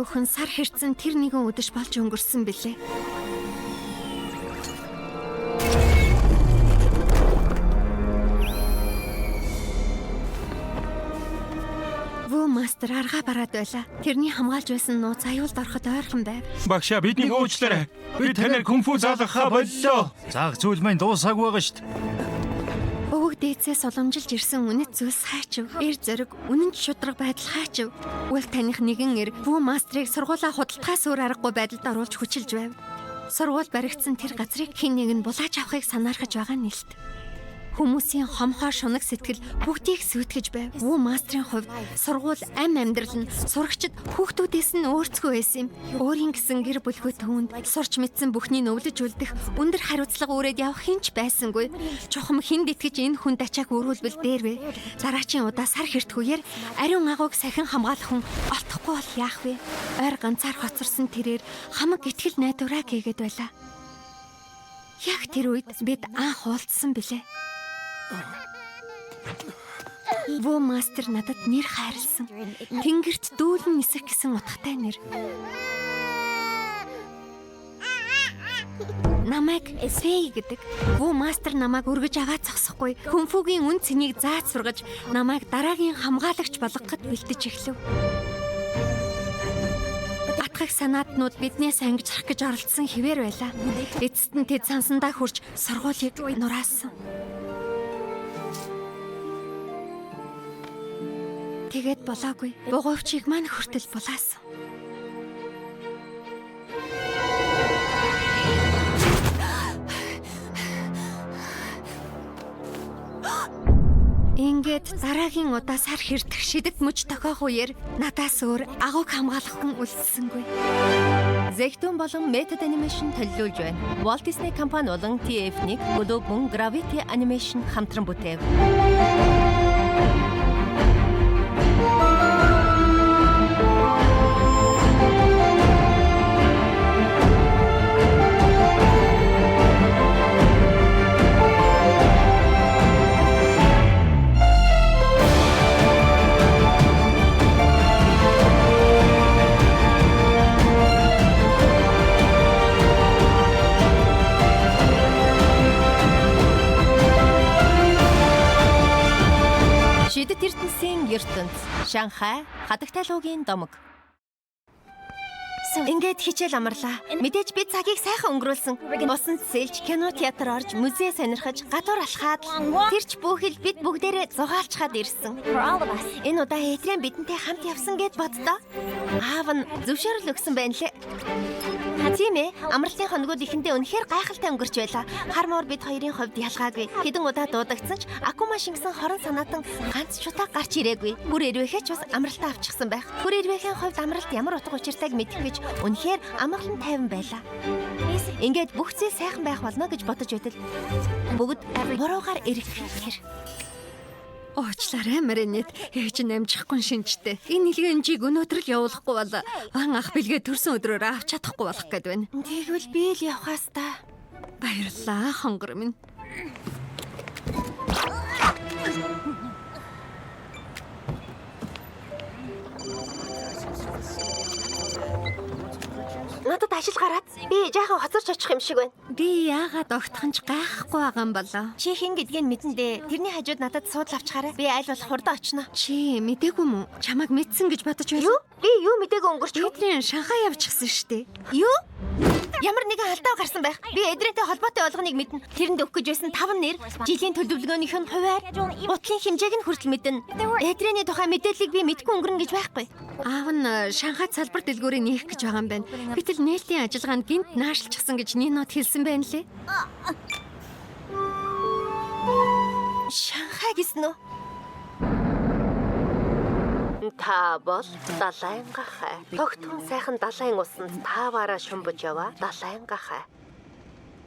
Энэ бүхэн сар хэрцэн тэр нэгэн үдэш болж өнгөрсөн билээ. Вүү мастер аргаа бараад байлаа. Тэрний хамгаалж байсан нууц аюулд ороход ойрхон байв. Багшаа, биднийг уучлаарай. Би танаар кунфу заалгахаа боллоо. Заах зүйл маань дуусаагүй байгаа шүү дээ. Өвөг дээдсээс уламжилж ирсэн үнэт зүйлс хайчив. Эр зориг, үнэн ч шударга байдал хайчив. Үл таних нэгэн эр Вүү мастрыг сургуулаа худалдахаас өөр аргагүй байдалд оруулж хүчилж байв. Сургууль баригдсан тэр газрыг хэн нэг нь булааж авахыг санаархаж байгаа нэлт. Хүмүүсийн хомхоо шунаг сэтгэл бүгдийг сүйтгэж байв. Вүү мастрын хувьд сургууль ам амьдрал нь сурагчид хүүхдүүдээс нь өөрцгөө байсан юм. Өөрийн гэсэн гэр бүлгүй түүнд сурч мэдсэн бүхний нөвлөж үлдэх өндөр хариуцлага үүрээд явах хинч байсангүй. Чухам хүнд итгэж энэ хүн дачааг өрүүлбэл дээр вэ? Дараачийн удаа сар хэртгүүгээр ариун агууг сахин хамгаалах хүн олдохгүй бол яах вэ? Ойр ганцаар хоцорсон тэрээр хамаг итгэл найдвараа гээгээд байлаа. Яг тэр үед бид анх уулзсан билээ. Вүү мастер надад нэр хайрлсан. Тэнгэрт дүүлэн нисэх гэсэн утгатай нэр. Намайг Фэй гэдэг. Вүү мастер намайг өргөж аваад зогсохгүй. Кунфугийн үн цэнийг зааж сургаж намайг дараагийн хамгаалагч болгоход бэлдэж эхлэв. Атгах санаатнууд биднээс ангижрах гэж оролдсон хിവэр байлаа. Эцэст нь тэд сансандаа хүрч сургуулийг нураасан. Тэгээд болоогүй. Бугуувчийг маань хүртэл булаасан. Ингээд дараагийн удаа сар хэртэх шидэт мөч тохиох үеэр надаас өөр агууг хамгаалах хүн үлдсэнгүй. Зэгтэн болон Method Animation төлөвлөж байна. Walt Disney компани болон TF1 Globe мөн Gravity Animation хамтран бүтээв. Шидэт ертөнцийн ертөнц. Шанхай, хадагтай луугийн домог. Ингээд хичээл амарлаа. Мэдээж би цагийг сайхан өнгөрүүлсэн. Усанд сэлж, кино театр орж, музей сонирхож, гадуур алхаад тэр ч бүхэл бид бүгдээрээ зугаалчхаад ирсэн. Энэ удаа Эдрэн бидэнтэй хамт явсан гэд боддоо. Аав нь зөвшөөрөл өгсөн байна лээ. Тийм ээ. Амралтын хоногуд ихэндээ үнэхээр гайхалтай өнгөрч байлаа. Хар муур бид хоёрын хувьд ялгаагүй. Хэдэн удаа дуудагдсан ч Акума шингэсэн хорон санаатан ганц ч удаа гарч ирээгүй. Бүр эрвэхээ ч бас амралтаа авчихсан байх. Бүр эрвэхийн хувьд амралт ямар утга учиртайг мэдэх гэж үнэхээр амгалан тайван байлаа. Ингээд бүх зүйл сайхан байх болно гэж бодож байтал бүгд буруугаар эргэх тэр. Уучлаарай Маринет. Ээж нь амжихгүй шинжтэй. Энэ нэлгээмжийг өнөөдөр л явуулахгүй бол ван ах бэлгээ төрсөн өдрөөр авч чадахгүй болох гээд байна. Тэгвэл би л явхаас та. Баярлалаа хонгор минь. Надад ажил гараад би жаахан хоцорч очих юм шиг байна. Би яагаад огтхон ч гайхахгүй байгаа юм болоо. Чи хэн гэдгийг мэдэн дээ. Тэрний хажууд надад суудал авчхаарай. Би аль болох хурдан очно. Чи мдээгүй мүү? Чамайг мэдсэн гэж бодож байлаа. Юу? Би юу мдээгүй өнгөрч юу? Эдрийн Шанхай явчихсан шүү дээ. Юу? Ямар нэгэн алдаа гарсан байх. Би Эдрэнтэй холбоотой болгоныг мэднэ. Тэрэнд өгөх гэж байсан 5 нэр, жилийн төлөвлөгөөнийх нь хуваар, гутлын хэмжээг нь хүртэл мэднэ. Эдрэний тухай мэдээллийг би мэдэхгүй өнгөрнө гэж байхгүй. Аав нь Шанхай салбар дэлгүүрийг нээх гэж байгаа юм байна. Гэтэл нээлтийн ажиллагаанд гинт наашлчихсан гэж Нинот хэлсэн байна лээ. Шанхай гэсэн үү? Та бол далайн гахай. Тогтхон сайхан далайн усанд тааваараа шумбаж яваа далайн гахай.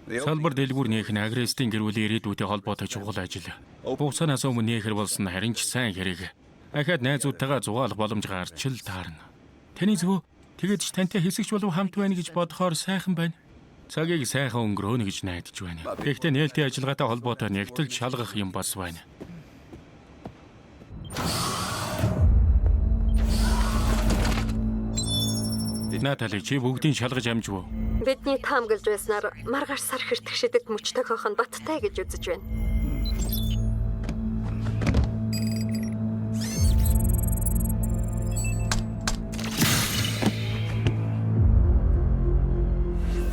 Салбар дэлгүүр нээх нь агрестийн гэр бүлийн ирээдүйтэй холбоотой чухал ажил. Хугацаанаас өмнө нээхэр болсон харин ч сайн хэрэг. Ахаад найзуудтайгаа зугаалах боломж гарч л таарна. Таны зөв тэгээд ч тантай хэсэгч болов хамт байна гэж бодохоор сайхан байна. Цагийг сайхан өнгөрөөнө гэж найдаж байна. Гэхдээ нээлтийн ажиллагаатай холбоотой нэгтэл шалгах юм бас байна. Натали, чи бүгдийг шалгаж амжив уу? Бидний таамаглаж байснаар маргааш сар хэртэх шидэт мөч тохиох нь баттай гэж үзэж байна.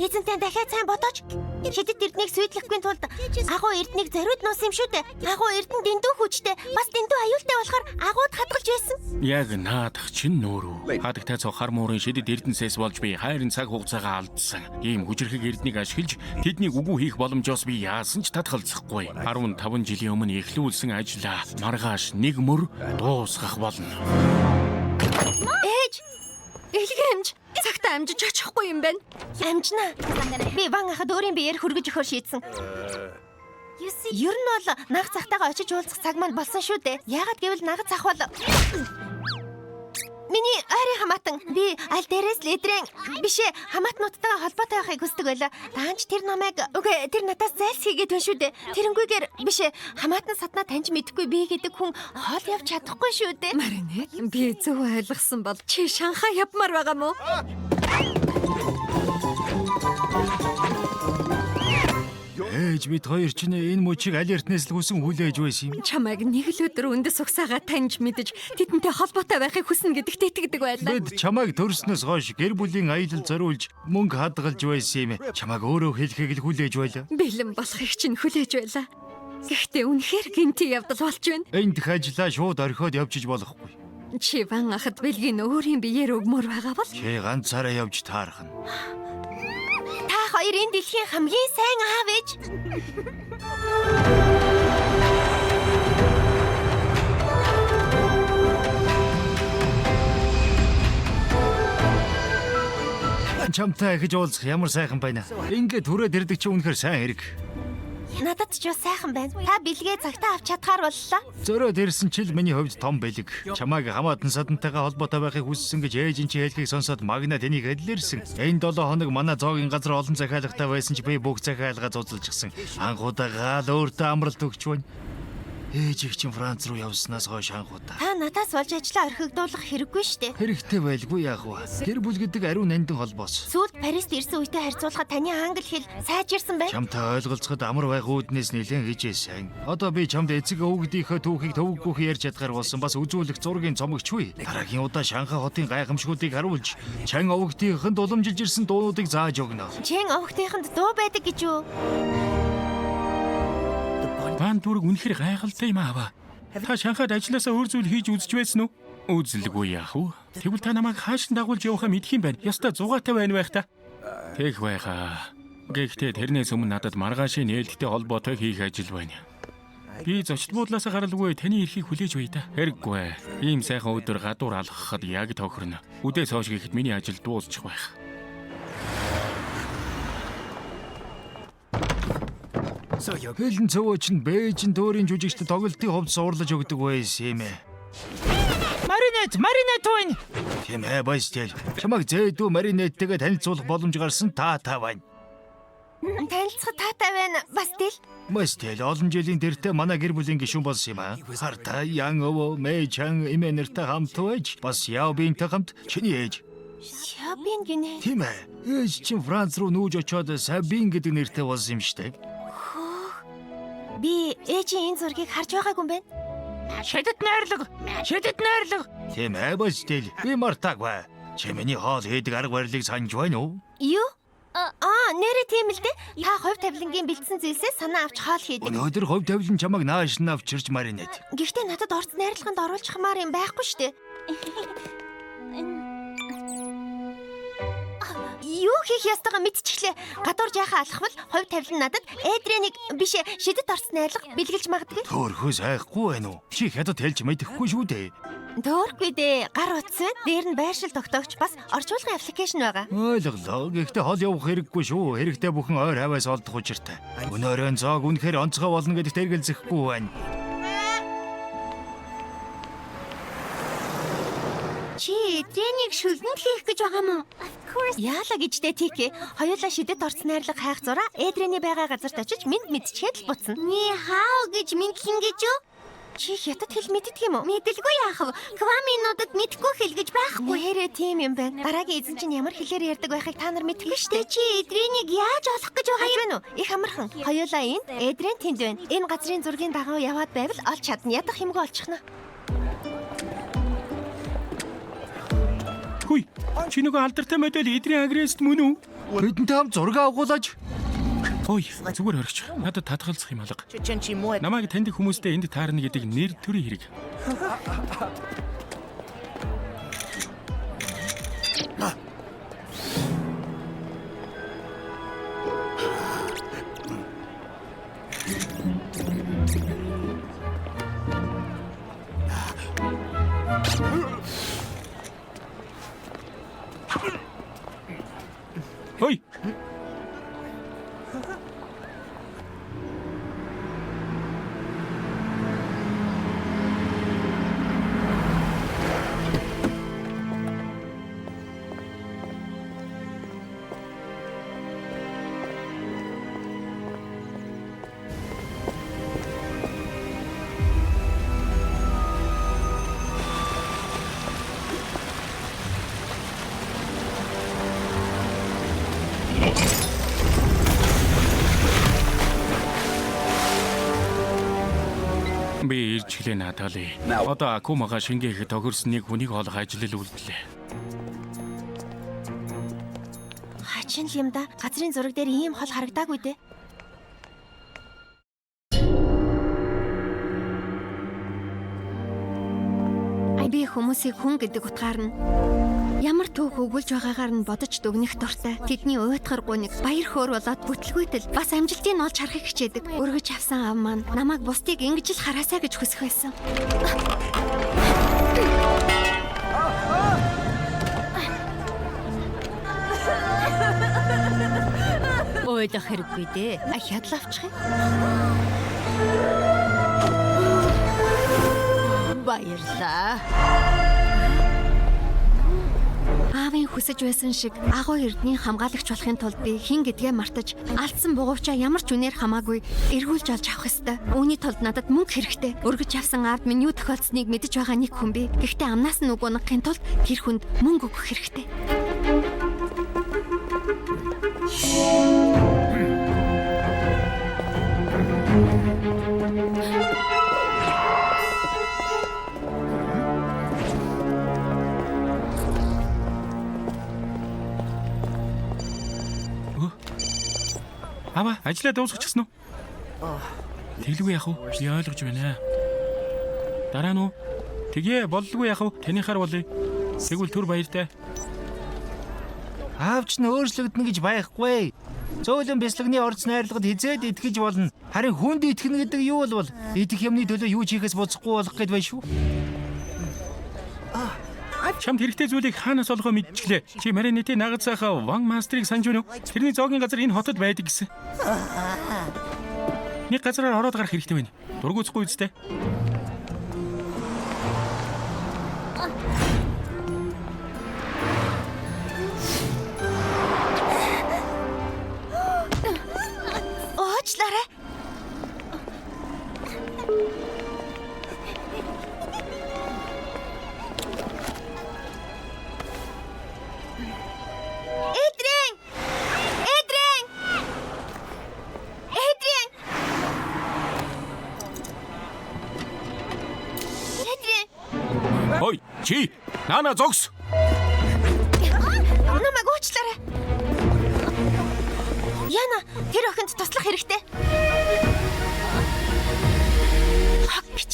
Эзэнтэй дахиад сайн бодооч. Шидэт эрднийг сүйтлэхгүй тулд агуу эрднийг зориуд нуусан юм шүү дээ. Агуу эрдэн дэндүү хүчтэй, бас дэндүү аюултай болохоор агууд хадгалж байсан. Яг наадах чинь нөөрөө. Хадагтай цог хар муурын шидэт эрдэнсээс болж би хайрын цаг хугацаагаа алдсан. Ийм хүчирхэг эрднийг ашиглаж тэднийг үгүй хийх боломжоос би яасан ч татгалзахгүй. 15 жилийн өмнө эхлүүлсэн ажлаа маргааш нэг мөр дуусгах болно. Ээж! Илгээмж! Цагтаа амжиж очихгүй юм байна. Амжина. Би ван ахад өөрийн биеэр хөргөж өгөхөр шийдсэн. Ер нь бол наг захтайгаа очиж уулзах цаг маань болсон шүү дээ. Яагаад гэвэл наг зах бол миний ойрын хамаатан би аль дээрээс ледрэн биш ээ хамаатнуудтайгаа холбоотой байхыг хүсдэг байлаа. Даанч тэр намайг үгүй тэр надаас зайлс хийгээд байна шүү дээ. Тэрнгүйгээр биш ээ хамаатан саднаа таньж мэдэхгүй би гэдэг хүн хоол явж чадахгүй шүү дээ. Маринет, би зөв ойлгосон бол чи Шанхай явмаар байгаа мó? Ээж бид хоёр чинь энэ мөчийг аль эртнээс л хүсэн хүлээж байсан юм. Чамайг нэг л өдөр үндэс угсаага таньж мэдэж тэдэнтэй холбоотой байхыг хүснэ гэдэгт итгэдэг байлаа. Бид чамайг төрснөөс хойш гэр бүлийн аялал зориулж мөнгө хадгалж байсан юм. Чамайг өөрөө хэлхийг л хүлээж байлаа. Бэлэн болохыг чинь хүлээж байлаа. Гэхдээ үнэхээр гинти явдал болж байна. Энд дэх ажлаа шууд орхиод явчих болохгүй. Чи ван ахад бэлгийн өөрийн биеэр өгмөр байгаа бол Чи ганцаараа явж таархна. Та хоёр энэ дэлхийн хамгийн сайн аав ээж. Чамтай ахиж уулзах ямар сайхан байна. Ингээд түрээд ирдэг чи үнэхээр сайн хэрэг. Надад ч бас сайхан байна. Та бэлгээ цагтаа авч чадхаар боллоо. Зориод ирсэн чил миний хувьд том бэлэг. Чамайг хамаатан садантайгаа холбоотой байхыг хүссэн гэж ээж нь чи хэлхийг сонсоод магна тэнийг хэллэрсэн. Энэ 7 хоног манай зоогийн газар олон захиалгатай байсан ч би бүх захиалгаа зузалжчихсан. Анхудагаа л өөртөө амралт өгч байна. Ээж их чинь Франц руу явснаас хойш анхудаа. Та надаас болж ажлаа орхигдуулах хэрэггүй шүү дээ. Хэрэгтэй байлгүй яах вэ? Гэр бүл гэдэг ариун нандин холбоос. Сүүлд Парист ирсэн үедээ харьцуулахад таны англи хэл сайжирсан байна. Чамтай ойлголцоход амар байх үүднээс нэлээд хичээсэн. Одоо би чамд эцэг өвгдийнхөө түүхийг төвөггүйх ярьж чадгаар болсон бас үзүүлэх зургийн цомогч үе. Дараагийн удаа Шанхай хотын гайхамшгуудыг харуулж, чан овгдийнхөнд уламжилж ирсэн дуунуудыг зааж өгнө. Чэн овгтынханд дуу байдаг гэж юу? Ван дүрэг үнэхээр гайхалтай юм аава. Та Шанхайд ажилласаа өөр зүйл хийж үзэж байсан уу? Үзэлгүй яах вэ? Тэгвэл та намайг хааш нь дагуулж явахаа мэдх юм байна. Яста зугаатай байна байх та. Тех байхаа. Гэхдээ тэрнээс өмнө надад маргаашийн нээлттэй холбоотой хийх ажил байна. Би зочд буудлаасаа гаралгүй таны эрхийг хүлээж бай та. Хэрэггүй. Ийм сайхан өдөр гадуур алхахад яг тохирно. Үдээс хойш гэхэд миний ажил дуусчих байх. Хилэн цөвөөч нь Бээжин төөрийн жүжигчдэд тоглолтын хувьд суурлаж өгдөг байсан юм ээ. Маринет, Маринет байна. Тийм ээ, Бастел. Чамайг зээдүү Маринеттэйгээ танилцуулах боломж гарсан таатай байна. Танилцахад таатай байна. Бастил. Бастел олон жилийн дэртээ манай гэр бүлийн гишүүн болсон юм аа. Харта, Ян өвөө, Мэй чан эмээ нартай хамт байж бас Яобинтэй хамт чиний ээж. Шабин гинэ. Тийм ээ. Ээж чинь Франц руу нүүж очиод Сабин гэдэг нэртэй болсон юм штэ. Би ээжийн энэ зургийг харж байгаагүй юм байна. Шидэт найрлага. Шидэт найрлага. Тийм ээ, Бастел. Би мартаагүй. Чи миний хоол хийдэг арга барилыг санаж байна уу? Юу? Аа, нэрээ тийм л дээ. Та хувь тавилангийн бэлдсэн зүйлсээ санаа авч хоол хийдэг. Өнөөдөр хувь тавилан чамайг нааш нь авчирч Маринет. Гэхдээ надад орц найрлаганд оруулчихмаар юм байхгүй шүү дээ. Юу хийх ёстойгоо мэдчихлээ. Гадуур жаахан алхвал хувь тавилан надад Эдреник биш ээ, шидэт орц найрлага бэлгэлж магадгүй. Төөрхөө сайхгүй байна уу? Чи хятад хэлж мэдэхгүй шүү дээ. Төөргүй дээ. Гар утас байна. Дээр нь байршил тогтоогч бас орчуулгын аппликейшн байгаа. Ойлголоо. Гэхдээ хол явах хэрэггүй шүү. Хэрэгтэй бүхэн ойр хаваас олдох учиртай. Өнөөрөө зоог үнэхээр онцгой болно гэдэгт эргэлзэхгүй байна. Чи Эдреник шүлгэнд хийх гэж байгаа мó? Яалаа гэжтэй Тики. Хоёулаа шидэт орц найрлага хайх зураа Эдрений байгаа газарт очиж минь мэдчихэд л буцна. Ни хаа гэж мэдлэн гэж юу? Чи хятад хэл мэддэг юм уу? Мэдэлгүй яах вэ? Кваминуудад мэдхгүй хэл гэж байхгүй. Нэрээ тийм юм байна. Дараагийн эзэн чинь ямар хэлээр ярьдаг байхыг та нар мэдэхгүй шүү дээ. Гэхдээ чи эдрийг яаж олох гэж байгаа Хаж юм? байна уу? Их амархан. Хоёулаа энд, Эдрен тэнд байна. Энэ газрын зургийн дагуу яваад байвал олж чадна. Ядах юмгүй олчихно. Хүй, чи нөгөө алдартай модель Эдрийн Агрест мөн үү? Бидэнтэй хамт зураг авахуулаач. Ой, зүгээр орхич. Надад татгалзах юм алга. Намайг таньдаг хүмүүстэй энд таарна гэдэг нэр төрийн хэрэг. Ой, би ирж гэлээ Натали. Одоо Акумага шингээх тохирсон нэг хүнийг олох ажил л үлдлээ. Хачин л юм да. Газрын зураг дээр ийм хол харагдаагүй дээ. Би хүмүүсийг хүн гэдэг утгаар нь ямар түүх өгүүлж байгаагаар нь бодож дүгнэх дуртай. Тэдний уйтгар гуниг баяр хөөр болоод бүтлгүйтэл бас амжилтыг нь олж харахыг хичээдэг. Өргөж авсан ав маань намайг бусдыг ингэж л хараасаа гэж хүсэх байсан. Уйлах хэрэггүй дээ. Ахиад л авчих юм. Баярлаа. Аавын хүсэж байсан шиг агуу эрдний хамгаалагч болохын тулд би хэн гэдгээ мартаж алдсан бугуйчаа ямар ч үнээр хамаагүй эргүүлж олж авах ёстой. Үүний тулд надад мөнгө хэрэгтэй. Өргөж авсан аавд минь юу тохиолдсныг мэдэж байгаа нэг хүн би. Гэхдээ амнаас нь үг унахын тулд тэр хүнд мөнгө өгөх хэрэгтэй. Аваа, ажлаа дуусгачихсан уу? Тэглгүй яах вэ? Би ойлгож байна. Дараа нь уу? Тэгье, боллгүй яах вэ? Танихаар болъё. Тэгвэл түр баяртай. Аавч нь өөрчлөгдөнө гэж байхгүй. Зөөлөн бясалганы орц найрлагад хизээд итгэж болно. Харин хүнд итгэнэ гэдэг юу болвол идэх юмны төлөө юу ч хийхээс буцахгүй болох гээд байна шүү. Чамд хэрэгтэй зүйлийг хаанаас олохоо мэдчихлээ. Чи Маринетийн нагад сайхан Ван Мастерыг санаж байна уу? Тэрний зоогийн газар энэ хотод байдаг гэсэн. Нэг газараар ороод гарах хэрэгтэй байна. Дургуутсахгүй үстэй. Уучлаарай. Эдрен! Эдрен! Эдрен! Эдрен! Хой, чи наана зогс. Намайг уучлаарай. Яна, тэр охинд туслах хэрэгтэй. Хог бич.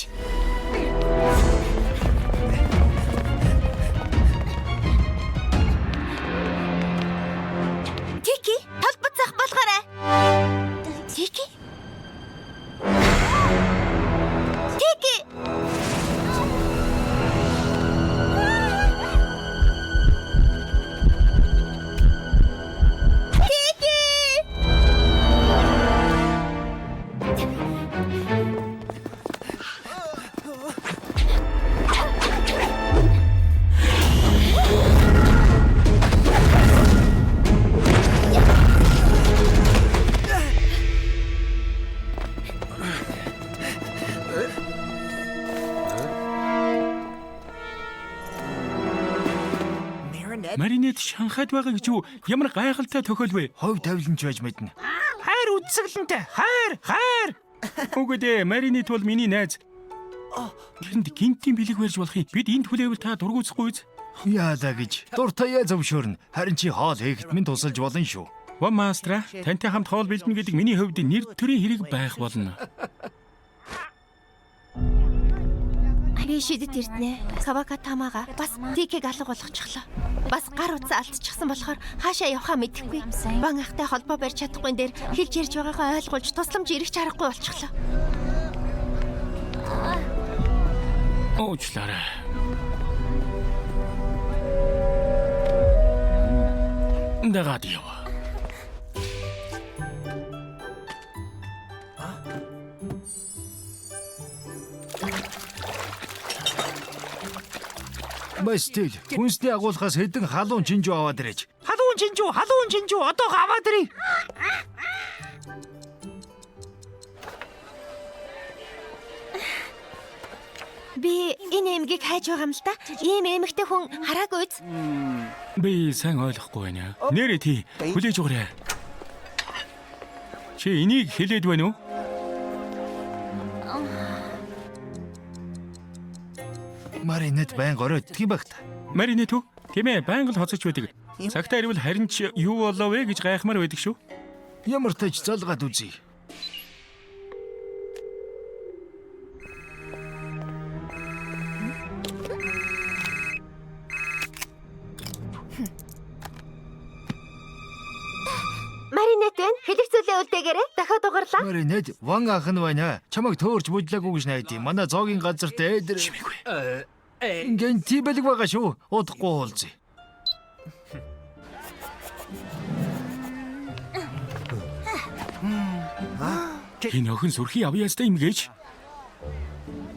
Тики, толбоцох болгоорой. Тики? Тики! Тики! Маринет Шанхайд байгаа гэж юу? Ямар гайхалтай тохиол вэ? Хов тавиланч байж мэднэ. Хайр үзэсгэлэнтэй. Хайр, хайр. Үгүй дээ, Маринет бол миний найз. Тэрэнд гинтийн бэлэг барьж болох юм. Бид энд хүлээвэл та дургуутсахгүй биз? Яалаа гэж. Дуртаяа зөвшөөрнө. Харин чи хоол хийхэд минь тусалж болно шүү. Ван мастера, тантай хамт хоол бэлдэнэ гэдэг миний хувьд нэр төрийн хэрэг байх болно. Би шидэт эрднэ. Кавака тамаага бас Тикэг алга болгочихлоо. Бас гар утсаа алдчихсан болохоор хаашаа явахаа мэдэхгүй. Бан ахтай холбоо барьж чадахгүй дээр хэлж ярьж байгаагаа ойлгуулж тусламж ирэх чаргагүй болчихлоо. Уучлаарай. Дагаад яв. Мастил, хүнсний агуулгаас хэдэн халуун чинжүү аваад ирээч. Халуун чинжүү, халуун чинжүү одоо аваад ирье. Би энэ эмгийг хайж байгаа юм л да. Ийм эмэгтэй хүн хараагүй үз. Би сайн ойлгохгүй байна. Нэрээ тий, хүлээж өгөөрэй. Чи энийг хэлээд байна уу? Маринет байнга оройтдаг юм баг та. Маринет үү? Тийм ээ, байнга л хоцорч байдаг. Цагтаа ирвэл харин ч юу болов вэ гэж гайхмаар байдаг шүү. Ямар тач залгаад үзье. Маринет байна. Хэлэх зүйлээ үлдээгээрэй. Дахиад дугаарлаа. Маринет, ван ах нь байна. Чамайг төөрч бүдлээгүй гэж найдаа. Манай зоогийн газарт ээдэр. Чимээгүй. Гэнти бэлэг байгаа шүү. Удахгүй уулзъя. Энэ охин сүрхий авьяастай юм гэж.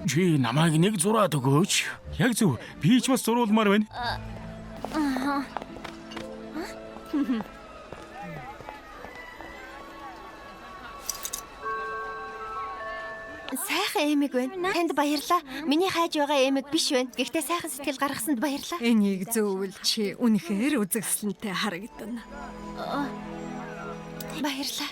Чи намайг нэг зураад өгөөч. Яг зөв. Би ч бас зуруулмаар байна. Сайхан эмэг байна. Танд баярлаа. Миний хайж байгаа эмэг биш байна. Гэхдээ сайхан сэтгэл гаргасанд баярлаа. Энийг зөввөл чи үнэхээр үзэсгэлэнтэй харагдана. Баярлаа.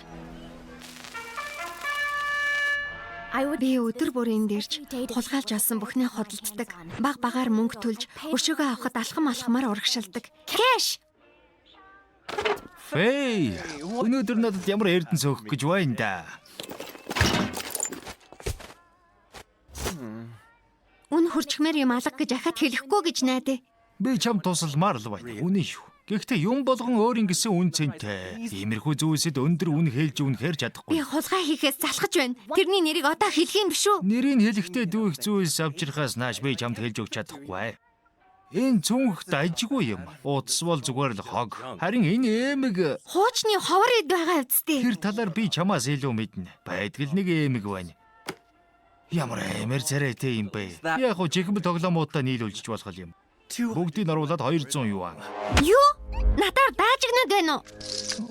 Би өдөр бүр энд ирж хулгайлж олсон бүхнээ худалддаг. Баг багаар мөнгө төлж өшөөгөө авахд алхам алхмаар урагшилдаг. Кэш! Фэй, өнөөдөр надад ямар эрдэнэ сөөх гэж байна да. Үн хурчмээр юм алга гэж ахаад хэлэхгүй гэж найдаа. Би чам тусалмаар л байна. Үнэн шүү. Гэхдээ юм болгон өөрийн гэсэн үн цэнтэй. Иймэрхүү зүйлсэд өндөр үн хэлж үнэхээр Би чадахгүй. хулгай хийхээс залхаж байна. Тэрний нэрийг одоо хэлэх юм биш үү? Нэрийг хэлэхдээ дүүх зүйлс авчирхаас нааш би чамд хэлж өгч чадахгүй. Энэ цүнхт ажиггүй юм. Утас бол зүгээр л хог. Харин энэ эмэг Хуучны ховор эд байгаа үсттэй. тэр талаар би чамаас илүү мэднэ. Байдгал нэг эмэг байна. Ямар амар царайтай юм бэ? Яг хөө чихмэл тоглоомуудаа нийлүүлчих болох юм. Бүгдийг оруулаад 200 юан. Юу? Надаар даажигнаад байна уу?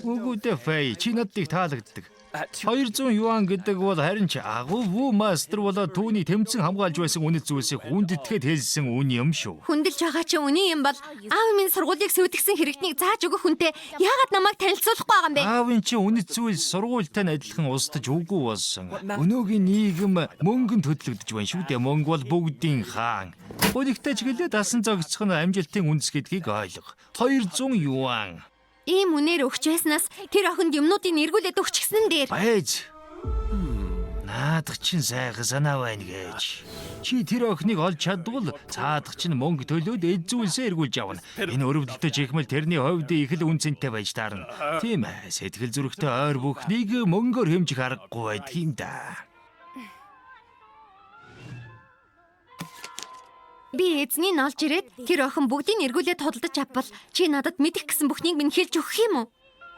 Үгүй дээ Фэй, чи надыг таалагддаг. 200 юан гэдэг бол харин ч агуу вүү мастер болоод түүний тэмцэн хамгаалж байсан үнэт зүйлсийг хүндэтгээд хэлсэн үн юм шүү. Хүндэлж байгаа чи үнэн юм бол аав минь сургуулийг сүйтгэсэн хэрэгтнийг зааж өгөх хүнтэй яагаад намайг танилцуулахгүй байгаа юм бэ? Аавын чи үнэт зүйлс сургуультай нь адилхан устж үгүй болсон. Өнөөгийн нийгэм мөнгөнд хөдлөгдөж байна шүү дээ. Мөнгө бол бүгдийн хаан. Гунигтай ч гэлээ дасан зогсох нь амжилтын үндэс гэдгийг ойлго. 200 юан. Ийм үнээр өгч байснаас тэр охинд юмнуудыг эргүүлээд өгчихсэн дээр. Байж. Наадах чинь сайхан санаа байна гэж. Чи тэр охиныг олж чадвал цаадах чинь мөнгө төлөөд эд зүйлсээ эргүүлж авна. Энэ өрөвдөлтөй чихмэл тэрний хувьд их л үн цэнтэй байж таарна. Тийм ээ, сэтгэл зүрхтэй ойр бүхнийг мөнгөөр хэмжих аргагүй байдаг юм да. Би эзнийг нь олж ирээд тэр охин бүгдийг эргүүлээд худалдаж авбал чи надад мэдэх гэсэн бүхнийг минь хэлж өгөх юм уу?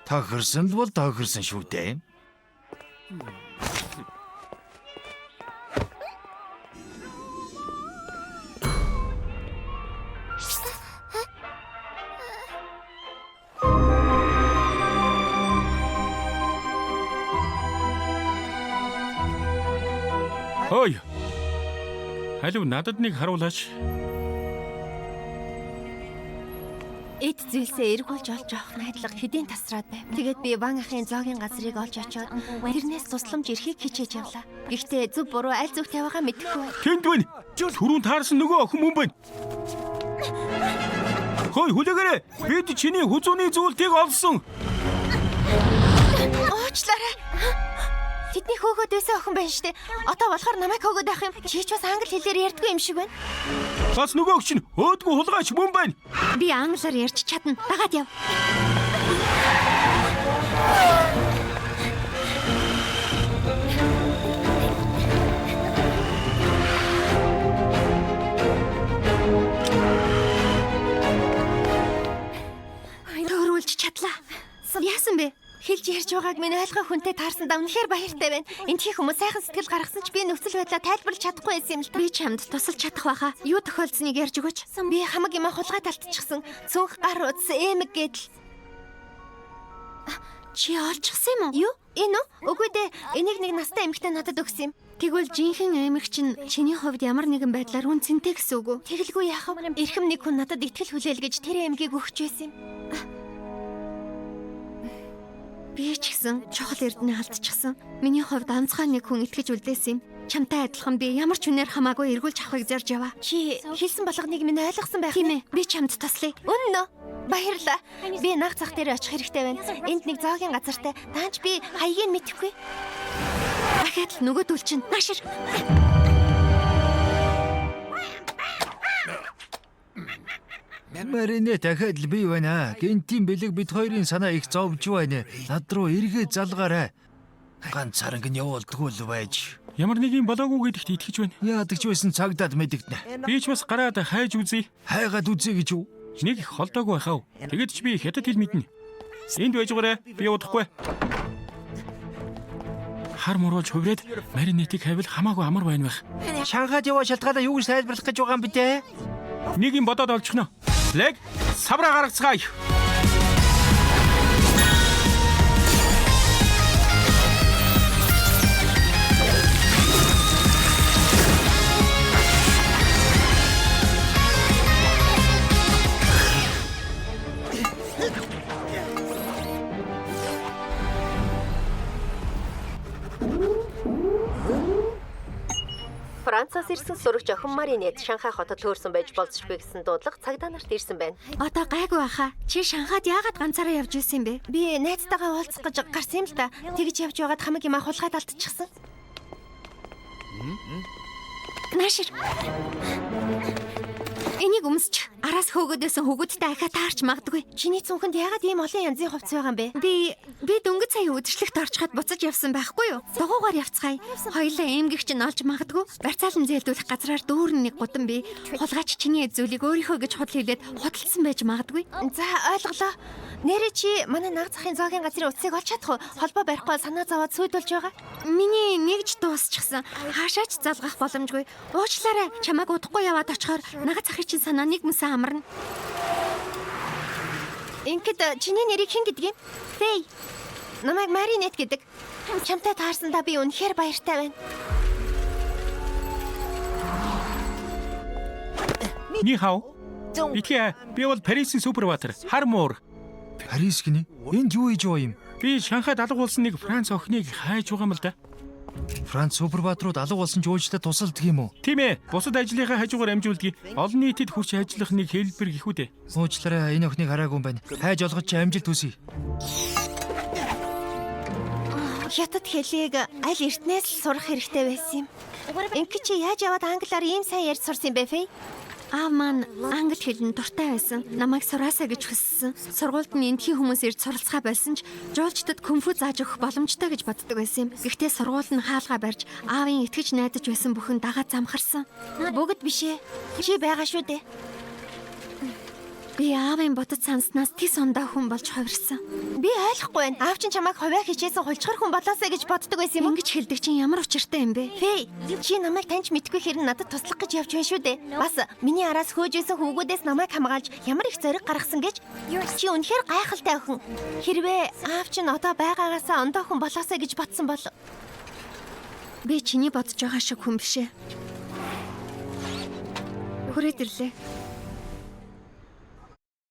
Тохирсон л бол тохирсон шүү дээ. Хой. Халив надад нэг харуулаач. Эд зүйлсээ эргүүлж олж авах найдлага хэдийн тасраад байв. Тэгээд би Ван ахын зоогийн газрыг олж очиод тэрнээс тусламж эрхийг хичээж явлаа. Гэхдээ зөв буруу аль зүгт яваагаа мэдэхгүй. Тэнд байна. Түрүүн таарсан нөгөө охин мөн байна. Хөөе хүлээгээрэй. Бид чиний хүзүүний зүйлтийг олсон. Уучлаарай. Тэдний хөөгөөд байсан охин байна штэ. Одоо болохоор намайг хөөгөөд байх юм. Чи ч бас англи хэлээр ярьдгүй юм шиг байна. Бас нөгөө охин чинь өөдгөө хулгайч мөн байна. Би англиар ярьж чадна. Дагаад яв. Төрүүлж чадлаа. Яасан бэ? Хэлж ярьж байгааг минь ойлгох хүнтэй таарсандаа үнэхээр баяртай байна. Эндхийн хүмүүс сайхан сэтгэл гаргасан ч би нөхцөл байдлаа тайлбарлаж чадахгүй байсан юм л та. Би чамд тусалж чадах байхаа. Юу тохиолдсныг ярьж өгөөч. Би хамаг юмаа хулгайд алтчихсан. Цүнх, гар утас, эмэг гэдэл. Чи олчихсан юм уу? Юу? Энэ үү? Үгүй дээ. Энийг нэг настай эмэгтэй надад өгсөн юм. Тэгвэл жинхэнэ эмэг чинь чиний хувьд ямар нэгэн байдлаар үн цэнтэй гэсэн үг үү? Тэгэлгүй яах вэ? Эрхэм нэг хүн надад итгэл хүлээл гэж тэр эмгийг өгч байсан юм. Би ч гэсэн чухал эрдэнэ алдчихсан. Миний хувьд онцгой нэг хүн итгэж үлдээсэн юм. Чамтай адилхан би ямар ч үнээр хамаагүй эргүүлж авахыг зорж яваа. Чи хэлсэн болгоныг минь ойлгосон байх. Тийм ээ, би чамд туслая. Үнэн үү? Баярлалаа. Би наг зах дээр очих хэрэгтэй байна. Энд нэг зоогийн газартай. Даанч би хаягийг мэдэхгүй. Дахиад л нөгөөдөл чинь наашир. Маринэ дахиад л би байна. Гэнтийн бэлэг бид хоёрын санаа их зовж байна. Над руу эргээ залгаарай. Ганцаарнг нь явуулдгүй л байж. Ямар нэг юм болоогүй гэдэгт итгэж байна. Яадаг ч байсан цагдаад мэдэгдэнэ. Би ч бас гараад хайж үзье. Хайгаад үзье гэж юу? Нэг их холдоогүй байхав. Тэгэд ч би хятад хэл мэднэ. Энд байж байгаарай. Би удахгүй. Хар муруулж хувраад маринетийг хайвал хамаагүй амар байна байх. Шанхайд яваа шалтгаалаа юу гэж тайлбарлах гэж байгаа юм бэ те? Нэг юм бодоод олчихно. Лэг савраа гаргацгаая. Францаас ирсэн сурагч охин Маринет Шанхай хотод төөрсөн байж болзошгүй гэсэн дуудлага цагдаа нарт ирсэн байна. Одоо гайгүй байхаа. Чи Шанхайд яагаад ганцаараа явж байсан юм бэ? Би найзтайгаа уулзах гэж гарсан юм л та. Тэгж явж байгаад хамаг юмаа хулгайд алдчихсан. Наашир. Энийг өмсч араас хөөгөөд байсан хөвгүүдтэй ахиа таарч магадгүй. Чиний цүнхэнд яагаад ийм олон янзын хувцас байгаа юм бэ? Би дөнгөж сая үдшилтэд орчход буцаж явсан байхгүй юу? Дугуугаар явцгаая. Хоёлаа эмгэгч нь олж магадгүй. Барьцаалан зээлдүүлэх газраар дүүрэн нэг гудам би. Хулгайч чиний эд зүйлийг өөрийнхөө гэж худал хэлээд худалдсан байж магадгүй. За ойлголоо. Нэрээ чи манай наг захын зоогийн газрын утсыг олж чадах уу? Холбоо барихгүй санаа зовоод сүйдүүлж байгаа. Миний нэгж дуусчихсан. Хаашаач залгах боломжгүй. Уучлаарай. Чамайг удахгүй яваад очихоор нага захын чинь санаа нэг мөсөн амарна. Ингээд чиний нэрийг хэн гэдэг юм? Фэй. Намайг Маринет гэдэг. Чамтай таарсандаа би үнэхээр баяртай байна. Ни хав. Итгэе. Би бол Парисын супербатар. Хар муур. Парис гинэ? Энд юу хийж байгаа юм? Би Шанхайд алга болсон нэг Франц охиныг хайж байгаа юм л да. Франц супербаатрууд алга болсон ч уучлалт тусалдаг юм уу? Тийм ээ. Бусад ажлынхаа хажуугаар амжуулдаг. Олон нийтэд хүрч ажиллах нэг хэлбэр гэхүү дээ. Уучлаарай, энэ охиныг хараагүй юм байна. Хайж олгож чи амжилт хүсье. Хятад хэлийг аль эртнээс л сурах хэрэгтэй байсан юм. Ингээд чи яаж яваад англиар ийм сайн ярьж сурсан юм бэ, Фэй? Аав маань англи хэлэнд дуртай байсан. Намайг сураасаа гэж хүссэн. Сургуульд нь эндхийн хүмүүс ирж суралцгаа байсан ч жуулчдад кунфу зааж өгөх боломжтой гэж боддог байсан юм. Гэхдээ сургууль нь хаалгаа барьж аавын итгэж найдаж байсан бүхэн дагаад замхарсан. Бүгд биш ээ. Чи байгаа шүү дээ. Би аавын бодод санснаас тис ундаа хүн болж хувирсан. Би ойлгохгүй байна. Аав чинь чамайг хувиа хичээсэн хулчгар хүн болоосаа гэж боддог байсан юм уу? Ингэж хэлдэг чинь ямар учиртай юм бэ? Фэй, чи намайг таньж мэдгүй хэрэн надад туслах гэж явж байна шүү дээ. Бас миний араас хөөж байсан хүүгүүдээс намайг хамгаалж ямар их зориг гаргасан гэж. Чи үнэхээр гайхалтай охин. Хэрвээ аав чинь одоо байгаагаасаа ондоо хүн болоосаа гэж бодсон бол Би чиний бодож байгаа шиг хүн биш ээ. Хүрээд ирлээ.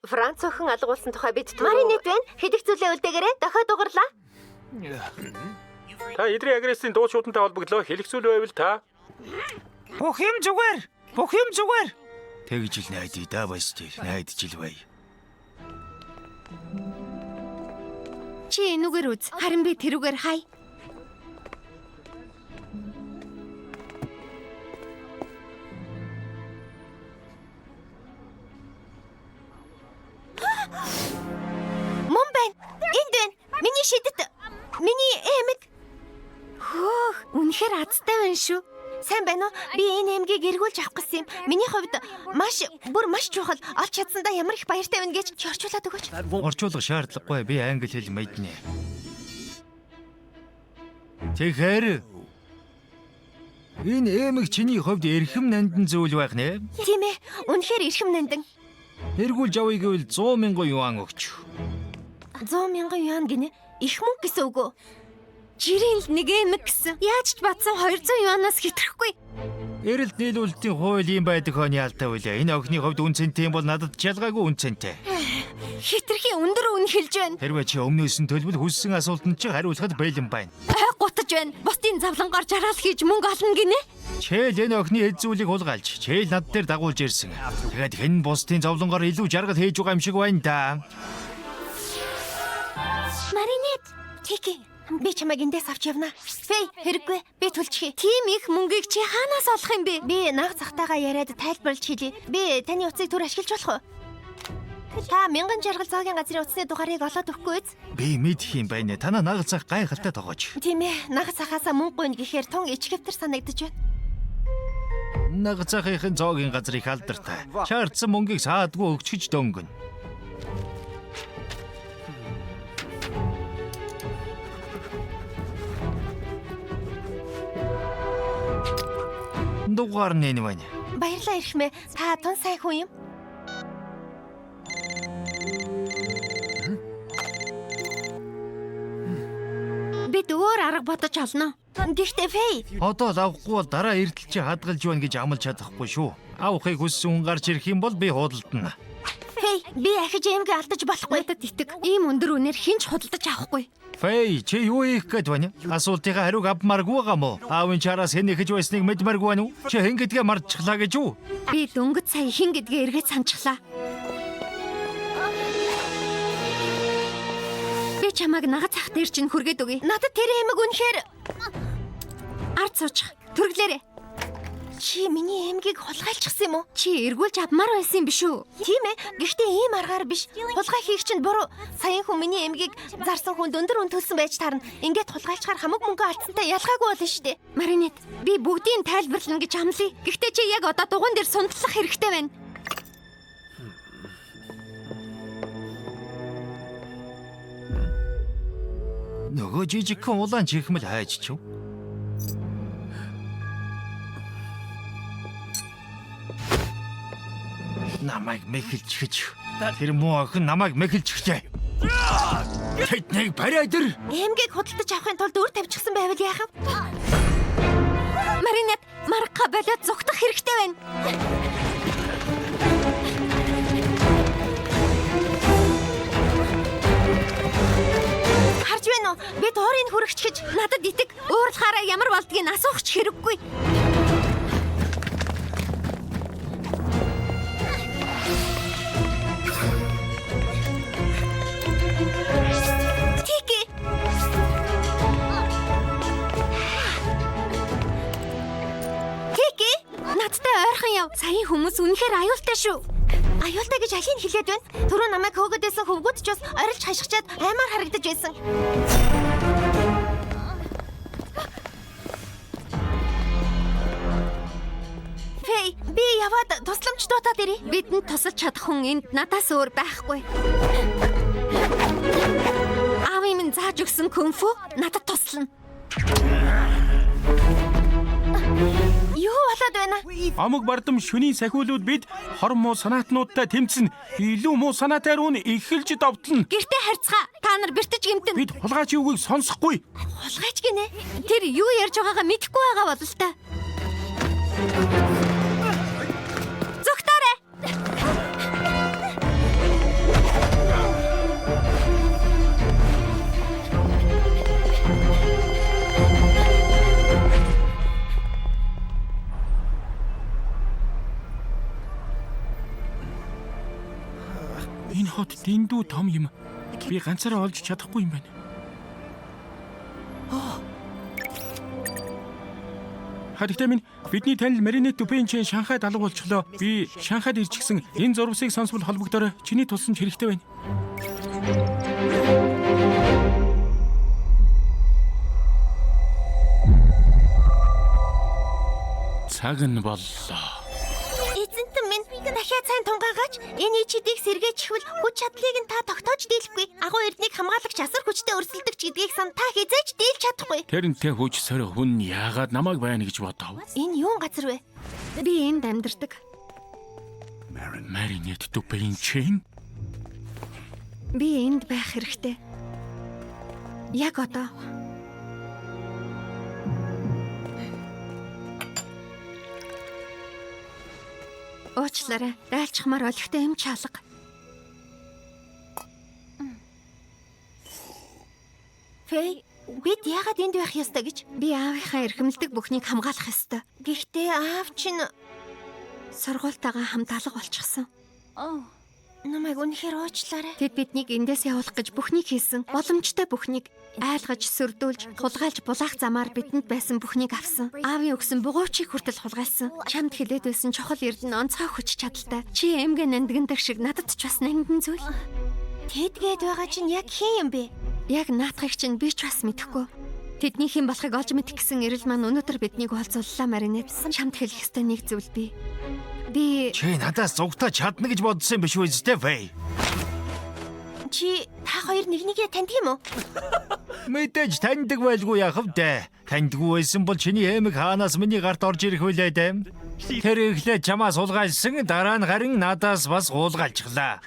Франц охин алгуулсан тухай бид Маринет байна. Хэдэх зүйлээ үлдээгээрэй. Дохиод дугарлаа. Та эдрийн агрессийн дуу шуудантай холбогдлоо. Хэлэх зүйл байвал та Бүх юм зүгээр. Бүх юм зүгээр. Тэгж л найдаа да Бастер, найдаж л бай. Чи энүүгээр үз. Харин би тэрүүгээр хай. Мөн байна. Энд байна. Миний шидэт. Миний эмэг. Хөөх, үнэхээр азтай байна шүү. Сайн байна уу? Би энэ эмгийг эргүүлж авах гэсэн юм. Миний хувьд маш бүр маш чухал. Олж чадсандаа ямар их баяртай байна гэж чи орчуулад өгөөч. Орчуулга шаардлагагүй би англи хэл мэднэ. Тэгэхээр энэ эмэг чиний хувьд эрхэм нандин зүйл байх нэ. Тийм ээ. Үнэхээр эрхэм нандин. Эргүүлж авъя гэвэл 100 мянган юан өгч. 100 мянган юан гинэ. Их мөнгө гэсэн үг үү? Жирийн л нэг эмэг гэсэн. Яаж ч батсан 200 юанаас хэтрэхгүй. Эрэлт нийлүүлэлтийн хууль ийм байдаг хооны алтай үлээ. Энэ охины хувьд үн цэнтэй юм бол надад ч ялгаагүй үн цэнтэй. Хитрхи өндөр үн хэлж байна. Хэрвээ чи өмнөөс нь төлбөл хүссэн асуултанд чи хариулахад бэлэн байна. Ой гутаж байна. Бусдын завлангаар жаргал хийж мөнгө олно гинэ. Чээл энэ охины эд зүйлийг хулгайлж, чээл над дээр дагуулж ирсэн. Тэгээд хэн бусдын зовлонгоор илүү жаргал хийж байгаа юм шиг байна да. Маринет. Тики. Би чамайг эндээс авч явна. Фэй, хэрэггүй. Би төлчихье. Тийм их мөнгийг чи хаанаас олох юм бэ? Би наг захтайгаа яриад тайлбарлаж хэлье. Би таны утсыг түр ашиглаж болох уу? Та мянган жаргал зоогийн газрын утасны дугаарыг олоод өгөхгүй биз? Би мэдх юм байна. Танаа нагал цах гайхалтай тогооч. Тийм ээ. Наг захаасаа мөнгө гуйна гэхээр тун ичгэвтер санагдаж байна. Нагал цахын зоогийн газар их алдартай. Шаардсан мөнгийг саадгүй өгчөж дөнгөнө. Дугаар нь энэ байна. Баярлалаа эрхмээ. Та тун сайн хүн юм. Бид өөр арга бодож олно. Гэхдээ Фэй, Одоо л авахгүй бол дараа эрдэл чи хадгалж байна гэж амлаж чадахгүй шүү. Авахыг хүссэн хүн гарч ирэх юм бол би худалдана. Фэй, би ахиж эмгээ алдаж болохгүй. Надад итэг. Ийм өндөр үнээр хэн ч худалдаж авахгүй. Фэй, чи юу хийх гээд байна? Асуултынхаа хариуг авмааргүй байгаа мó? Аавын чараас хэн ихэж байсныг мэдмээргүй байна уу? Чи хэн гэдгээ мартчихлаа гэж үү? Би дөнгөж сая хэн гэдгээ эргээд санчихлаа. Би чамайг нагад цах дээр чинь хүргээд өгье. Надад тэр эмэг үнэхээр Ард суучих. Түрглээрэй. чи миний эмгийг хулгайлчихсан юм уу? Чи эргүүлж авмаар байсан юм биш үү? Тийм ээ. Гэхдээ ийм аргаар биш. Хулгай хийх чинь буруу. Саяын хүн миний эмгийг зарсан хүнд өндөр үн төлсөн байж таарна. Ингээд хулгайлчаар хамаг мөнгө алдсантай ялгаагүй болно шүү дээ. Маринет, би бүгдийг тайлбарлана гэж амлая. Гэхдээ чи яг одоо дугуйн дээр сундлах хэрэгтэй байна. Нөгөө жижигхэн улаан чихмэл хайжчих. Намайг мэхэлчихэж. Тэр муу охин намайг мэхэлчихжээ. Тэднийг бариад ир. Эмгийг худалдаж авахын тулд үр тавьчихсан байвал яах вэ? Маринет, марга болоод зүгтах хэрэгтэй байна. Харж байна уу? Бид уурыг хүрэгчхэж Надад итэг. Уурлахаараа ямар болдгийг асуух ч хэрэггүй. Тики. Тики, Надтай ойрхон яв. Саяын хүмүүс үнэхээр аюултай шүү. аюултай гэж алийг хэлээд байна. Түрүү намайг хөөгөөд байсан хөвгүүд ч бас орилж хашгичаад аймаар харагдаж байсан. Фэй, би яваад тусламж дуудаад ирье. Бидэнд тусалж чадах хүн энд надаас өөр байхгүй. Аавын минь зааж өгсөн кунфу надад туслана. Юу болоод байна? Омог бардам шөнийн сахиулууд бид хор муу санаатнуудтай тэмцэн илүү муу санаатай руу нь эхэлж довтлно. Гэртээ харьцгаа. Та нар бэртэж гэмтэн. Бид хулгайч үгийг сонсохгүй. Хулгайч гинэ. Тэр юу ярьж байгаагаа мэдэхгүй байгаа бололтой. Зүгтаарай. Гэвч дэндүү том юм. Би ганцаараа олж чадахгүй юм байна. Хадагтай минь бидний танил Маринет Дупенчен Шанхайд алга болчихлоо. Би Шанхайд ирчихсэн энэ зурвасыг сонсвол холбогдорой. Чиний тусламж хэрэгтэй байна. Цаг нь боллоо. Эзэнтэн минь дахиад сайн тунгаагаач энэ ичидийг сэргээчихвэл хүч чадлыг нь та тогтоож дийлэхгүй. Агуу эрднийг хамгаалагч асар хүчтэй өрсөлдөгч гэдгийг сан та хизээж дийлж чадахгүй. Тэрнтэй хүч сорь хүн яагаад намайг байна гэж бодов? Энэ юун газар вэ? Би энд амьдардаг. Маринет Дупенчен. Би энд байх хэрэгтэй. Яг одоо. Уучлаарай. Дайлчхмаар олигтой юм чалга. Фэй, бид яагаад энд байх ёстой гэж? Би аавынхаа эрхэмлдэг бүхнийг хамгаалах ёстой. Гэхдээ аав чинь Сургуультайгаа хамт алга болчихсон. намайг үнэхээр уучлаарай. Тэд биднийг эндээс явуулах гэж бүхнийг хийсэн. Боломжтой бүхнийг айлгаж, сөрдүүлж, хулгайлж булаах замаар бидэнд байсан бүхнийг авсан. Аавын өгсөн бугуйчийг хүртэл хулгайлсан. Чамд хилээд байсан чухал эрдэнэ онцгой хүч чадалтай. Чи эмгэ нандиндаг шиг надад ч бас нандин зүйл. Тэд гээд байгаа чинь яг хэн юм бэ? Яг наатахыг чинь би ч бас мэдэхгүй. Тэдний хэн болохыг олж мэдэх гэсэн эрэл маань өнөөдөр биднийг уулзууллаа Маринет. Чамд хэлэх ёстой нэг зүйл би. Би Чи надаас зугтаа чадна гэж бодсон юм биш үү зү Фэй? Чи та хоёр нэг нэгээ таньдаг юм уу? Мэдээж таньдаг байлгүй яах вэ? Таньдгүй байсан бол чиний эмэг хаанаас миний гарт орж ирэх вүлээ дээ. Тэр эхлээд чамаас хулгайлсан, дараа нь харин надаас бас хулгайлчихлаа.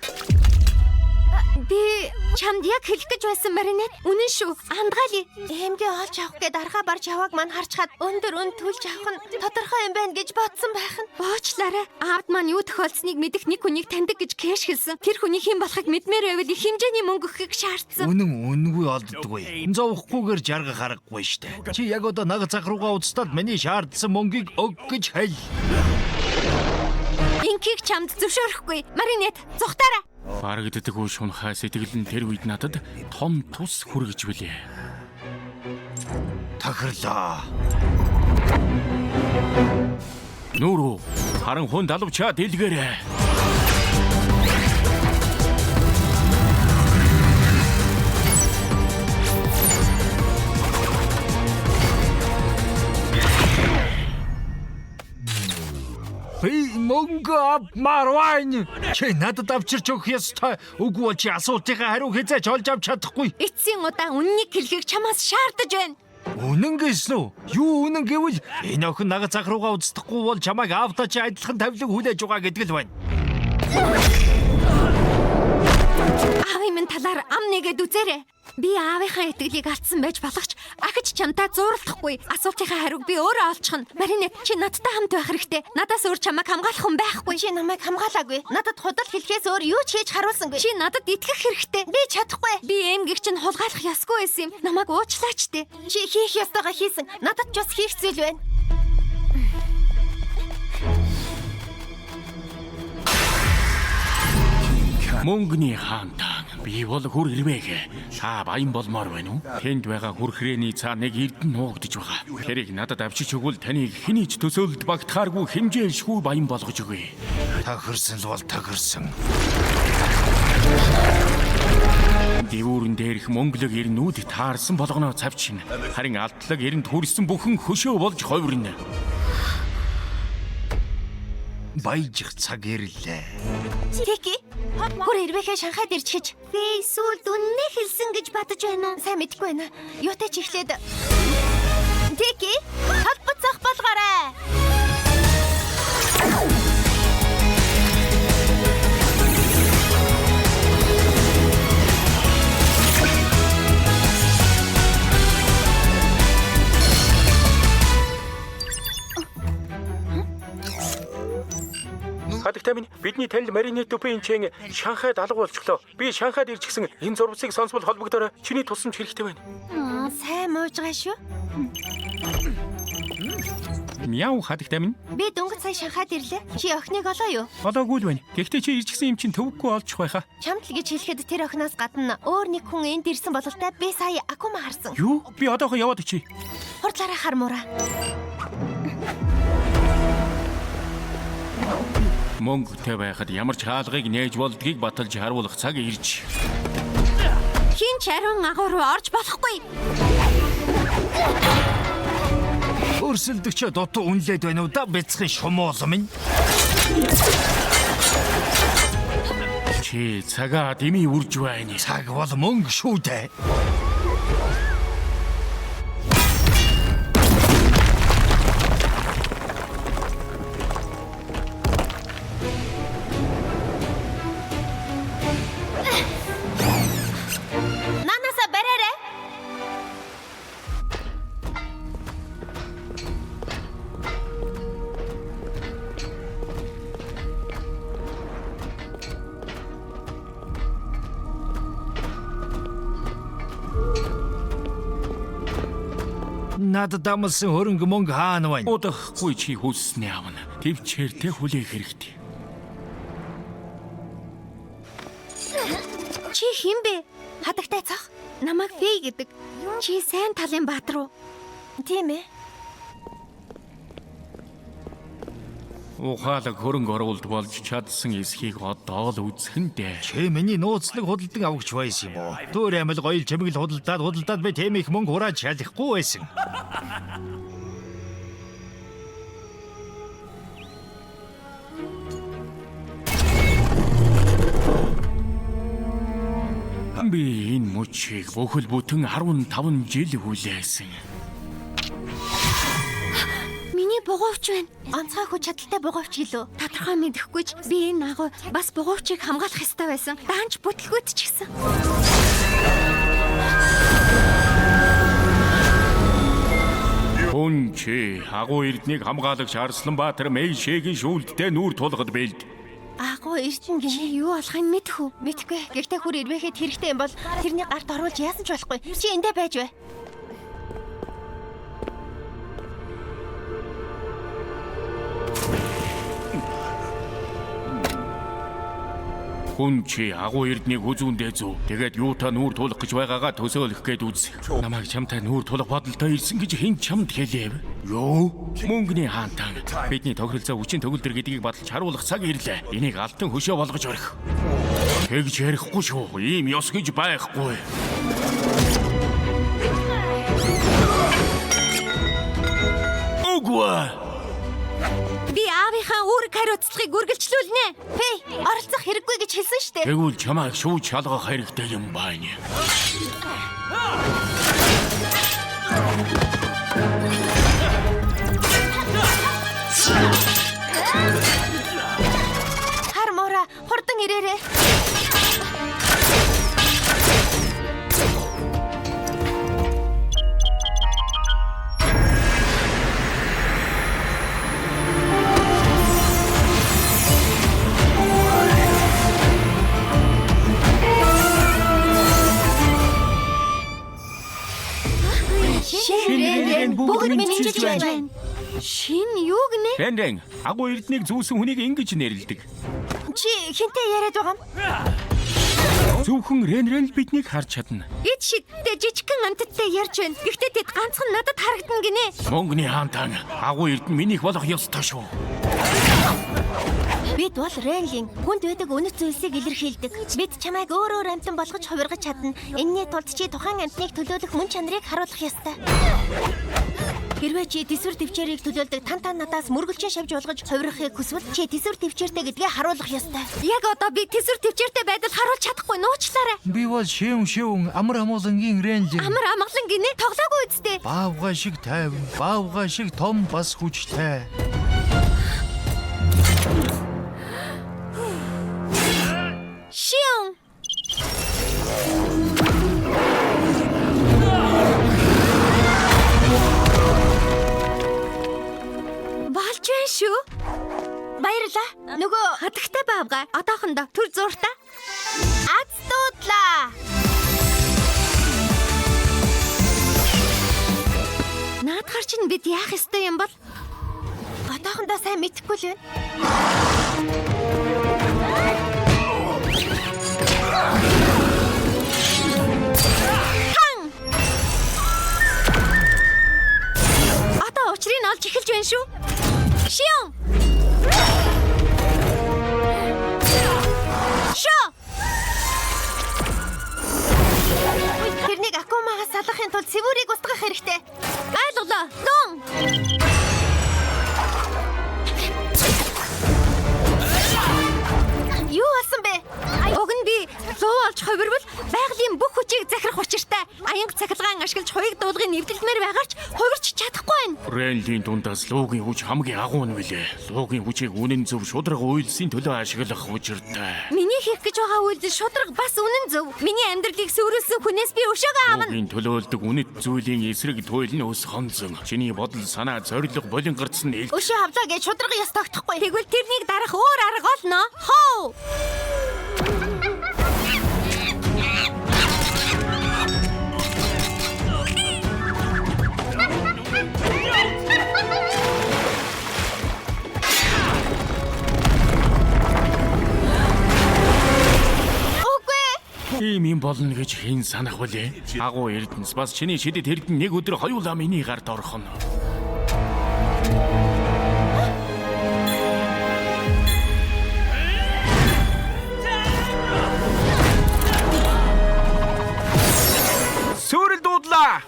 би чамд яг хэлэх гэж байсан Маринет. Үнэн шүү. Андгаали. Эмгээ олж авах гээд аргаа барж явааг мань харчхад өндөр үн төлж авах нь тодорхой юм байна гэж бодсон байх нь. Уучлаарай. Аавд маань юу тохиолдсныг мэдэх нэг хүнийг таньдаг гэж кэш хэлсэн. Тэр хүний хэн болохыг мэдмээр байвал их хэмжээний мөнгө өгөхийг шаардсан. Үнэн үнгүй олддоггүй. Зовхгүйгээр жаргах аргагүй штэ. Чи яг одоо наг зах руугаа уцтаад миний шаардсан мөнгийг өг гэж хэл. Инкийг чамд зөвшөөрөхгүй. Маринет, зүхтаарай. Барагддаггүй шунхаа сэтгэл нь тэр үед надад том тус хүргэж билээ. Тохирлоо. Нүрүү харан хүн далавчаа дэлгээрэй. Би мөнгө авмаар байна. Чи надад авчирч өгөх ёстой. Үгүй бол чи асуултынхаа хариу хязгаарч олж авч чадахгүй. Эцсийн удаа үннийг хэлхийг чамаас шаардаж байна. Үнэн гэсэн үү? Юу үнэн гэвэл энэ охин наг зах руугаа уцдахгүй бол чамайг аавдаа чи адилхан тавилан хүлээж байгаа гэдэг л байна. Аавын минь талаар ам нэгэд үзээрэй. Би аавынхаа итгэлийг алдсан байж болох ч ахиж чамтай зурлахгүй. Асуултынхаа хариуг би өөрөө олчихно. Маринет, чи надтай хамт байх хэрэгтэй. Надаас өөр чамайг хамгаалах хүн байхгүй. Чи намайг хамгаалаагүй. Надад худал хэлэхээс өөр юу ч хийж харуулсангүй. Чи надад итгэх хэрэгтэй. Би чадахгүй. Би эмгэг чинь хулгайлах ёсгүй байсан юм. Намайг уучлаач дээ. Чи хийх ёстойгоо хийсэн. Надад ч бас хийх зүйл байна. Мөнгөний хаантан би бол хүр хэрвээг. Та баян болмоор байна уу? Тэнд байгаа хүр хүрээний цаа нэг эрдэнэ нуугдж байгаа. Тэрийг надад авчиж өгвөл таныг хэний ч төсөөлөлд багтахааргүй хэмжээшгүй баян болгож өгье. Тохирсон л бол тохирсон. Дэвүүрэн дээрх мөнгөлөг эрнүүд таарсан болгоно цавчин. Харин алдлаг эрэнд хүрсэн бүхэн хөшөө болж ховрно. Баяжих цаг ирлээ. Тики. Хүр хэрвээхээ Шанхайд ирчихэж. Би сүүлд үннээ хэлсэн гэж бодож байна уу? Сайн мэдэхгүй байна. Юутай ч эхлээд Тики, холбоцох болгоорой. Хадагтай минь бидний танил Маринет Дупенчен Шанхайд алга болчихлоо. Би Шанхайд ирчихсэн энэ зурвасыг сонсвол холбогдорой. Чиний тусламж хэрэгтэй байна. Сайн мууж байгаа шүү. Мяу хадагтай минь. Би дөнгөж сая Шанхайд ирлээ. Чи охиныг олоо юу? Олоогүй л байна. Гэхдээ чи ирчихсэн юм чинь төвөггүй олчих байхаа. Чамд л гэж хэлэхэд тэр охиноос гадна өөр нэг хүн энд ирсэн бололтой би сая Акума харсан. Юу? Би одоохоо яваад очие. Хурдлаарай хар муура. Мөнгөтэй байхад ямар ч хаалгыг нээж болдгийг баталж харуулах цаг ирж. Хин ч ариун агуу руу орж болохгүй. Өрсөлдөгчөө дутуу үнлээд байна уу да бяцхан шумуул минь. Чи цагаа дэмий үрж байна. Цаг бол мөнгө шүү дээ. Наанасаа бариарай. Надад дамлсан хөрөнгө мөнгө хаана байна? Удахгүй чи хүссний авна. Төвчээртэй хүлээх хэрэгтэй. Чи хэн бэ? Хадагтай цох. Намайг Фэй гэдэг. Чи сайн талын баатар уу? Тийм ээ. Ухаалаг хөрөнгө оруулалт болж чадсан эсхийг одоо л үзэх нь дээ. Чи миний нууцлаг худалдан авагч байсан юм уу? Дөөр амил гоёл чимэгэл худалдаад би тийм их мөнгө хурааж чадахгүй байсан. Би энэ мөчийг бүхэл бүтэн 15 жил хүлээсэн. Миний бугуувч байна. Онцгой хүч чадалтай бугуувч гэлөө. Тодорхой мэдэхгүй ч би энэ агуу бас бугуувчийг хамгаалах ёстой байсан. Даанч бүтлгүүт ч гэсэн. Хүн чи агуу эрднийг хамгаалагч Арсланбаатар Мэйшэгийн шүүлттэй нүүр тулгад бэлд. Агуу эрдэнэ Чи гинэ. юу болохыг мэдэх үү? Мэдгүй. Гэхдээ хүр ирвэхэд хэрэгтэй юм бол тэрний гарт оруулж яасан ч болохгүй. Чи эндээ байж бай. Хүн чи агуу эрднийг хүзүүндээ зүү. Тэгээд юутай нүүр тулах гэж байгаагаа төсөөлөх гээд үз. Намайг чамтай нүүр тулах бодолтой ирсэн гэж хэн чамд хэлээв? Юу? Мөнгөний хаантан. Бидний тохиролцоо хүчин төгөлдөр гэдгийг баталж харуулах цаг ирлээ. Энийг алтан хөшөө болгож орхи. Тэгж ярихгүй шүү. Ийм ёс гэж байхгүй. Үгүй. Би аавынхаа үүрэг хариуцлагыг үргэлжлүүлнэ. Фэй, оролцох хэрэггүй гэж хэлсэн шүү дээ. Тэгвэл чамайг шүүж шалгах хэрэгтэй юм байна. Хар муура, хурдан ирээрэй. Шинэ бүгд бүгд мэдчилж мэдчилж байна. Шин юу гинэ? Рен рен агуу эрднийг зүүсэн хүнийг ингэж нэрлэдэг. Чи хинтээ яриад байгаа юм? Зөвхөн рен рен л биднийг харж чадна. Эд шидтэй жижигхэн амттай ярьж байна. Гэхдээ тэд ганцхан надад харагдана гинэ. Мөнгөний хаантан агуу эрдэнэ минийх болох ёстой шүү. Бид бол Ренлин хүнд байдаг үнэт зүйлсийг илэрхийлдэг. Бид чамайг өөр өөр амьтан болгож хувиргаж чадна. Энэний тулд чи тухайн амьтныг төлөөлөх мөн чанарыг харуулах ёстой. Хэрвээ чи тэсвэр төвчээрийг төлөөлдөг тан тан надаас мөргөлчин шавж болгож хувиргахыг хүсвэл чи тэсвэр төвчээртэй гэдгээ харуулах ёстой. Яг одоо би тэсвэр төвчээртэй байдал харуулж чадахгүй нуучлаарай. Би бол шивэн шивэн амар амгалангийн Ренлин. Амар амгалан гинэ тоглоогүй үсттэй. Баавгай шиг тайван, баавгай шиг том бас хүчтэй. Шин. Болж байна шүү. Баярлалаа. Нөгөө Хатагтай баавгай. Одоохондоо төр зуртаа. аз дуудлаа. Одоогор чинь бид яах ёстой юм бол? Одоохондоо сайн мэдэхгүй л байна. Одоо учрыг олж эхэлж байна шүү. Шион. Шо. Тэрнийг Акумагаас салгахын тулд сэвүүрийг устгах хэрэгтэй. Ойлголоо. Лун. Юу болсон бэ? Уг нь би луу олж хувирвал байгалийн бүх хүчийг захирах учиртай. Аянга цахилгаан ашиглаж хуйг дуулгыг нэвдэлмээр байгаарч хувирч чадахгүй байна. Ренлийн дундаас луугийн хүч хамгийн агуу нь билээ. Луугийн хүчийг үнэн зөв шударга уйлсын төлөө ашиглах учиртай. Миний хийх гэж байгаа үйлдэл шударга бас үнэн зөв. Миний амьдралыг сүрүүлсэн хүнээс би өшөөгөө авна. Луугийн төлөөлдөг үнэт зүйлийн эсрэг туйл нь өс хонзон. Чиний бодол санаа зориг болон гарцсан ил. Өшөө авлаа гэж шударга ёс тогтохгүй. Тэгвэл тэрнийг дарах өөр арга олно. Хоо. Үгүй. Ийм юм болно гэж хэн санах вүлээ? Агуу Эрдэнэс бас чиний шидэт эрдэнэ нэг өдөр хоёулаа миний гарт орох нь. Сүрэл дуудлаа.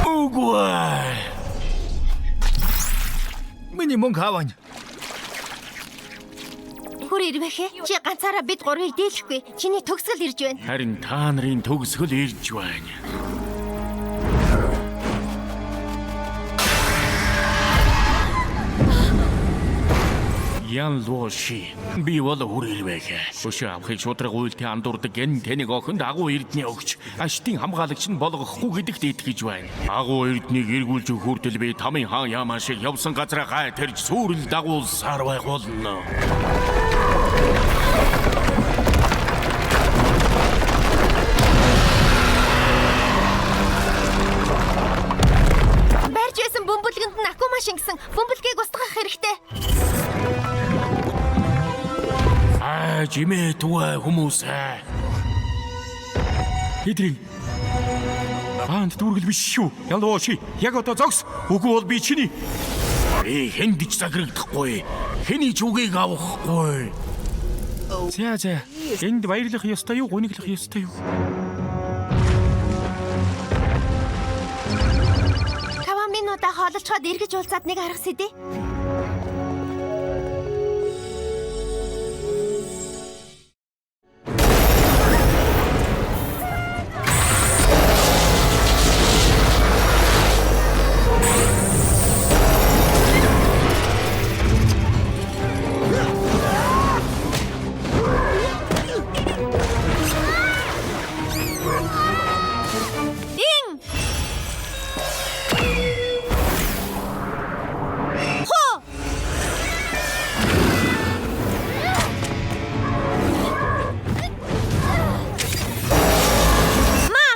Үгүй ээ. Миний мөнгө хаавань. Хүр ирвэхэ. Чи ганцаараа бид гурвыг дийлэхгүй. Чиний төгсгөл ирж байна. Харин та нарын төгсгөл ирж байна. Ян Лоши. Би бол үр ирвэх. Өшөө авахыг шудраг уйлтын андуурдаг энэ тэнэг охинд агуу эрдний өгч аштын хамгаалагч нь болгохгүй гэдэгт итгэж байна. Агуу эрднийг эргүүлж өгөх хүртэл би тамын хаан ямаа шиг явсан газраа гай тэрж сүрэл дагуулсаар байгуулна. Барьж байсан бөмбөлгөнд нь Акума шингэсэн. Бөмбөлгийг устгах хэрэгтэй. Аа, жимээ түвэ хүмүүсээ. Хэдрийн. Хаанд дүүргэл биш шүү. Ялууши. Яг одоо зогс. Үгүй бол би чиний. Би хэнд ч захирагдахгүй. Хэний ч үгийг авахгүй. За за. Энд баярлах ёстой юу, гуниглах ёстой юу? Каваминуудаа хоололцоход эргэж уулзаад нэг арга сэдэ. Ин. Хо. Ма.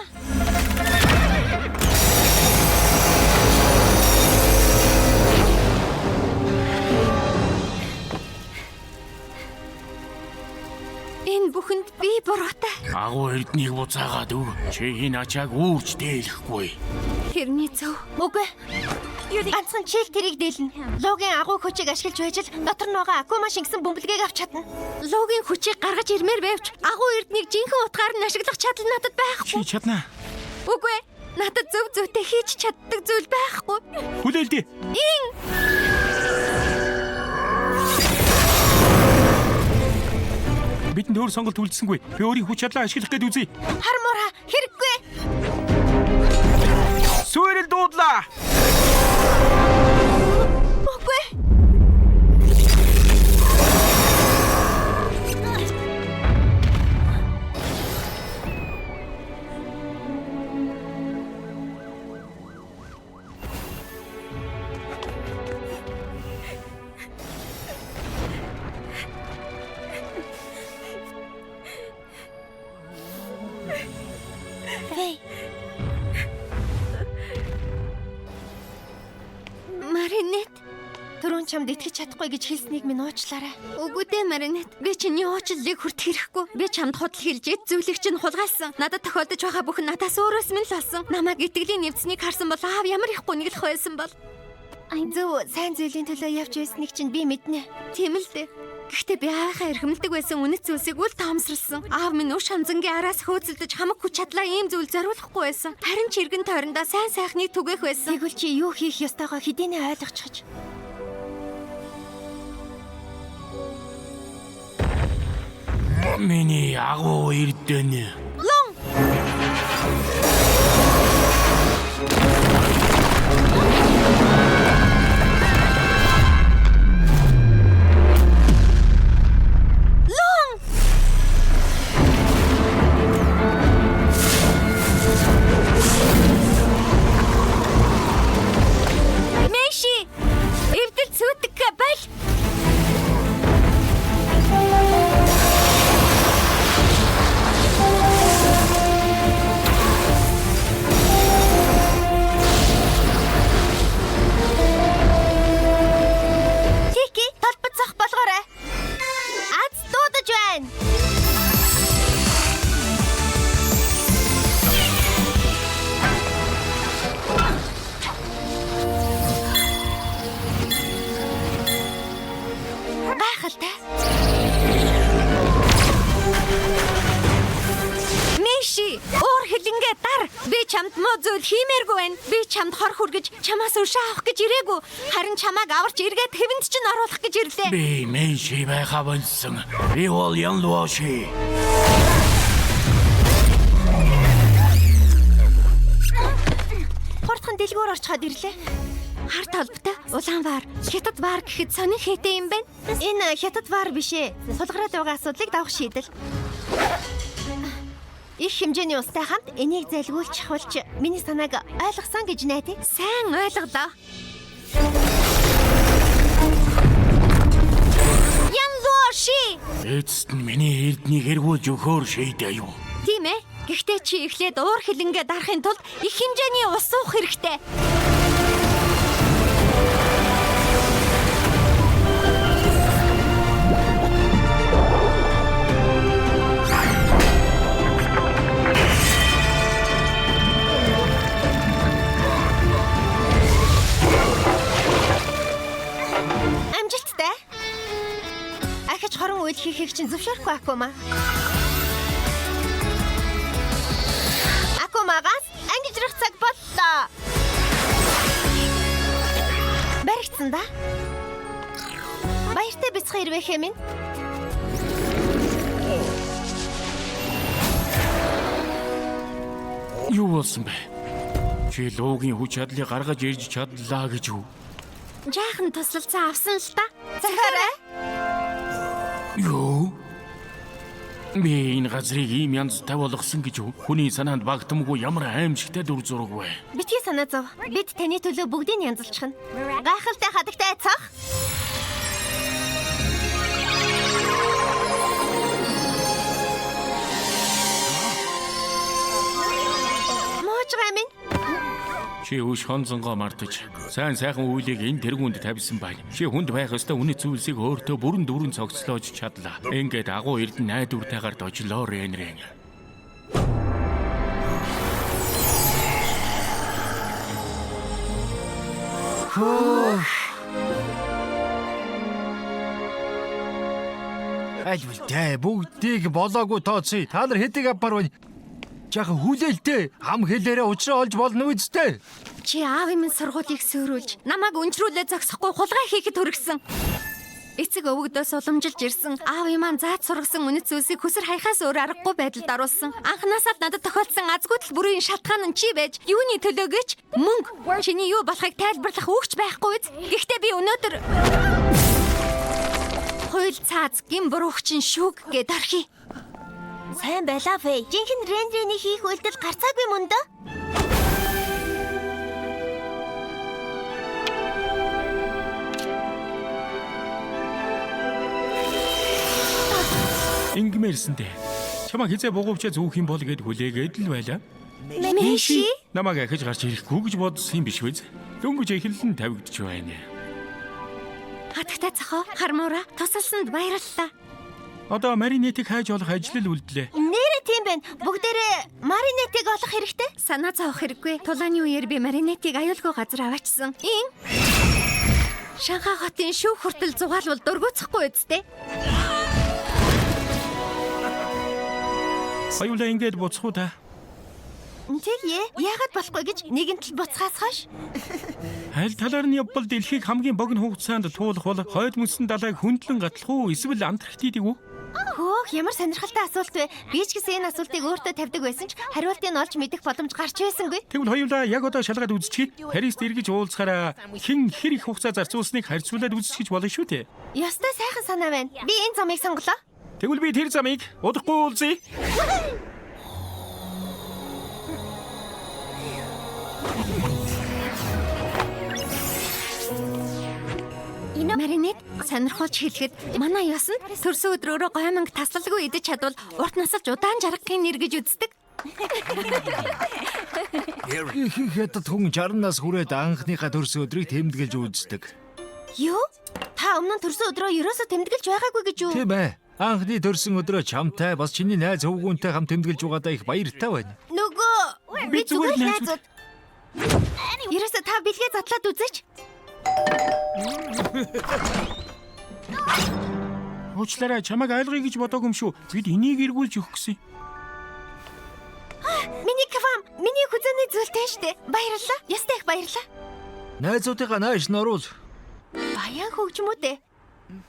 Энэ бүхэнд би буруутай. Агуу эрднийг буцаагаад өг. Чи энэ ачааг үүрч дээлэхгүй. Тэрний зөв. Үгүй. Ганцхан чил тэрийг дийлнэ. Луугийн агуу хүчийг ашиглаж байж л дотор нь байгаа Акума шингэсэн бөмбөлгийг авч чадна. Луугийн хүчийг гаргаж ирмээр байвч агуу эрднийг жинхэнэ утгаар нь ашиглах чадал надад байхгүй. Чи чадна. Үгүй ээ. Надад зөв зөвтэй хийж чаддаг зүйл байхгүй. Хүлээлдэ. Ин. Бидэнд өөр сонголт үлдсэнгүй. Би өөрийн хүч чадлаа ашиглах гээд үзье. Хар муураа хэрэггүй. Сүрэл дуудлаа. Үгүй. Фэй. Маринет. Түрүүн чамд итгэж чадахгүй гэж хэлснийг минь уучлаарай. Үгүй дээ Маринет. Би чиний уучлалыг хүртэх хэрэггүй. Би чамд худал хэлж эд зүйлийг чинь хулгайлсан. Надад тохиолдож байгаа бүхэн надаас өөрөөс минь л болсон. Намайг итгэлийн нэвцнийг харсан бол аав ямар их гуниглах байсан бол. Зөв сайн зүйлийн төлөө явж байсныг чинь би мэднэ. Тийм л дээ. Гэхдээ би аавынхаа эрхэмлдэг байсан үнэт зүйлсийг үл тоомсорлсон. Аав минь өш ханзангийн араас хөөцөлдөж хамаг хүч чадлаа ийм зүйл зориулахгүй байсан. Харин ч эргэн тойрондоо сайн сайхныг түгээх байсан. Тэгвэл чи юу хийх ёстойгоо хэдийнэ ойлгочихож. Миний агуу эрдэнэ. Лун! Лун! Мэши! Эвдэл цүтгэ бол! Тики толбоцох болгоорой. Аз дуудаж байна. Гайхалтай. Мэши, уур хилэнгээ дар. Би чамд муу зүйл хиймээргүй байна. Би чамд хор хүргэж чамаас өшөө авах гэж ирээгүй. Харин чамааг аварч эргээд хэвэнд чинь оруулах гэж ирлээ. Би Мэши байха болсон. Би бол Ян Луоши. Хурдхан дэлгүүр орчход ирлээ. Хар толботой улаан вар, хятад вар гэхэд сонин хийтэй юм байна. Энэ хятад вар биш ээ. Сулгараад байгаа асуудлыг давах шийдэл. Их хэмжээний устай хамт энийг залгиулчих болж миний санааг ойлгосон гэж найдаа. Сайн ойлголоо. Ян Луоши. Эцэст нь миний эрднийг эргүүлж өгөхөөр шийдээ юу? Тийм ээ. Гэхдээ чи эхлээд уур хилэнгээ дарахын тулд их хэмжээний ус уух хэрэгтэй. Амжилттай. Ахиж хорон үйл хийхийг чинь зөвшөөрөхгүй Акума. Акумагаас ангижрах цаг боллоо. Баригдсан да. Баяртай бяцхан ирвэхэ минь. Юу болсон бэ? Чи луугийн хүч чадлыг гаргаж ирж чадлаа гэж үү? Жаахан туслалцаа авсан л та. Захаарай. Юу? Би энэ газрыг ийм янзтай болгосон гэж үү? Хүний санаанд багтамгүй ямар аимшигтай дүр зураг вэ? Битгий санаа зов. Бид таны төлөө бүгдийг янзалчихна. Гайхалтай хадагтай цох. Муужгаа минь. Чи өш хонзонгоо мартаж сайн сайхан үйлийг энэ тэргуунд тавьсан байна. Чи хүнд байх ёстой үнэт зүйлсийг өөртөө бүрэн дүүрэн цогцлоож чадлаа. Ингээд агуу эрдэнэ найдвартайгаар дожлоо Ренрен. Альвал бүгдийг болоогүй тооцъё. Та нар хэдийг авмаар байна? Жаахан хүлээлтэй. Хам хэлээрээ учраа олж болно үсттэй. Чи аавын минь сургуулийг сөөрүүлж, намайг өнчрүүлээ зогсохгүй хулгай хийхэд хүргэсэн. Эцэг өвөгдөөс уламжилж ирсэн аавын маань зааж сургасан үнэт зүйлсийг хөсөр хаяхаас өөр аргагүй байдалд оруулсан. Анхнаасаа л надад тохиолдсон азгүйдэл бүрийн шалтгаан нь чи байж, юуны төлөөгөөч мөнгө. Чиний юу болохыг тайлбарлах үгч байхгүй биз? Гэхдээ би өнөөдөр хууль цааз гин буруугчин шүүг гэд орхи. Сайн байлаа Фэй. Жинхэнэ Ренрений хийх үйлдэл гарцаагүй мөн дөө. Ингэмээрсэн дээ. Чамайг хизээ бугуувчаа зүүх юм бол гэд хүлээгээд л байлаа. Мэши. Намайг ахиж гарч ирэхгүй гэж бодсон юм биш үү? Дөнгөж эхлэн тавигдж байна. Хатагтай цохоо, хармуура тусалсанд баярлалаа. Одоо Маринетийг хайж олох ажил л үлдлээ. Нэрээ тийм байна. Бүгдээрээ Маринетыг олох хэрэгтэй. Санаа зовох хэрэггүй. Тулааны үеэр би Маринетийг аюулгүй газар аваачсан. Ин. Шанхай хотын шүүх хүртэл зугаалвал дургуутсахгүй үсттэй. Хоёулаа ингээд буцах уу та? Тэгье. Яагаад болохгүй гэж нэгэнт л буцахаас хойш. Аль талаар нь явбал дэлхийг хамгийн богино хугацаанд туулах бол хойд мөсөн далайг хөндлөн гатлах уу эсвэл Антарктидыг үү? Хөөх, ямар сонирхолтой асуулт вэ? Би ч гэсэн энэ асуултыг өөртөө тавьдаг байсан ч хариултыг олж мэдэх боломж гарч байсангүй. Тэгвэл хоёулаа яг одоо шалгаад үзчихье. Парист эргэж уулзахаараа хэн хэр их хугацаа зарцуулсныг харьцуулаад үзчихэж болно шүү дээ. Ёстой сайхан санаа байна. Би энэ замыг сонголоо. Тэгвэл би тэр замыг удахгүй уулзъя. Маринет сонирхолж хэлэхэд манай ёсонд төрсөн өдрөөрөө гоймонг таслалгүй идэж чадвал урт насалж удаан жаргахын нэр гэж үздэг. Ихэнх хятад хүн 60 нас хүрээд анхныхаа төрсөн өдрийг тэмдэглэж үздэг. Юу? Та өмнө нь төрсөн өдрөө ерөөсөө тэмдэглэж байгаагүй гэж юу? Тийм ээ. Анхны төрсөн өдрөө чамтай бас чиний найз хөвгүүнтэй хамт тэмдэглэж байгаадаа их баяртай байна. Нөгөө би зүгээр л найзууд. Ерөөсөө та бэлгээ задлаад үзээч. Уучлаарай, чамайг ойлгоё гэж бодоогүй юм шүү. Бид энийг эргүүлж өгөх гэсэн. Миний квам, миний хүзээний зүйлтэй штэ. Баярлалаа. Ястай их баярлалаа. Найзуудыгаа нааш нуруул. Баян хөгжмүүдээ.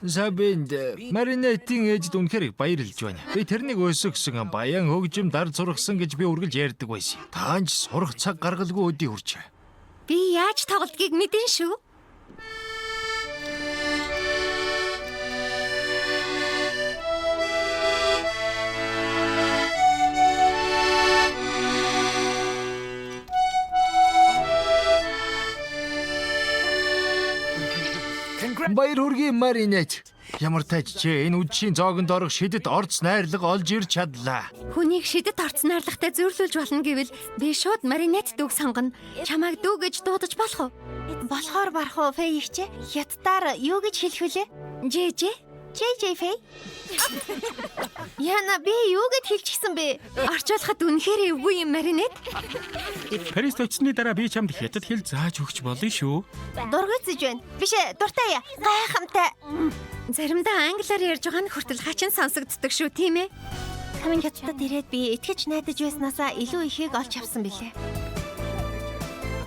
Сабинд Маринетийн ээжд үнэхээр их баярлж байна. Би тэрнийг өсгсөн баян хөгжим дар сургасан гэж би үргэлж ярьдаг байсан. Таанч сурах цаг гаргалгүй өдий хүрчээ. Би яаж тоглодгийг мэдэн шүү. Баяр хүргэе Маринет. Ямар тач чи энэ үдшийн зоогонд орох шидэт орц найрлага олж ирч чадлаа. Хүнийг шидэт орц найрлагатай зөөрлүүлж болно гэвэл би шууд Маринет дүүг сонгоно. Чамайг дүү гэж дуудаж болох уу? Болохоор барах уу Фэй ихчээ? Хятадаар юу гэж хэлэх вүлээ? Жээ. JJ Фэй. Яна би юу гэд хэлчихсэн бэ? Орчуулахад үнэхээр эвгүй юм Маринет. Парист очсны дараа би чамд хятад хэл зааж өгч болно шүү. Дургуйцж байна. Биш ээ, дуртай яа. Гайхамтай. Заримдаа англиар ярьж байгаа нь хүртэл хачин сонсогддог шүү, тийм ээ? Хятадд ирээд би итгэж найдаж байснаасаа илүү ихийг олж авсан билээ.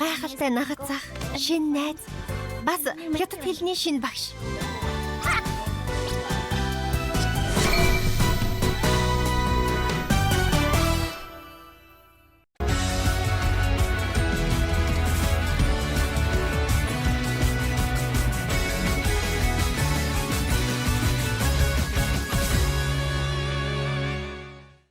Гайхалтай нагад зах, шинэ найз, бас хятад хэлний шинэ багш.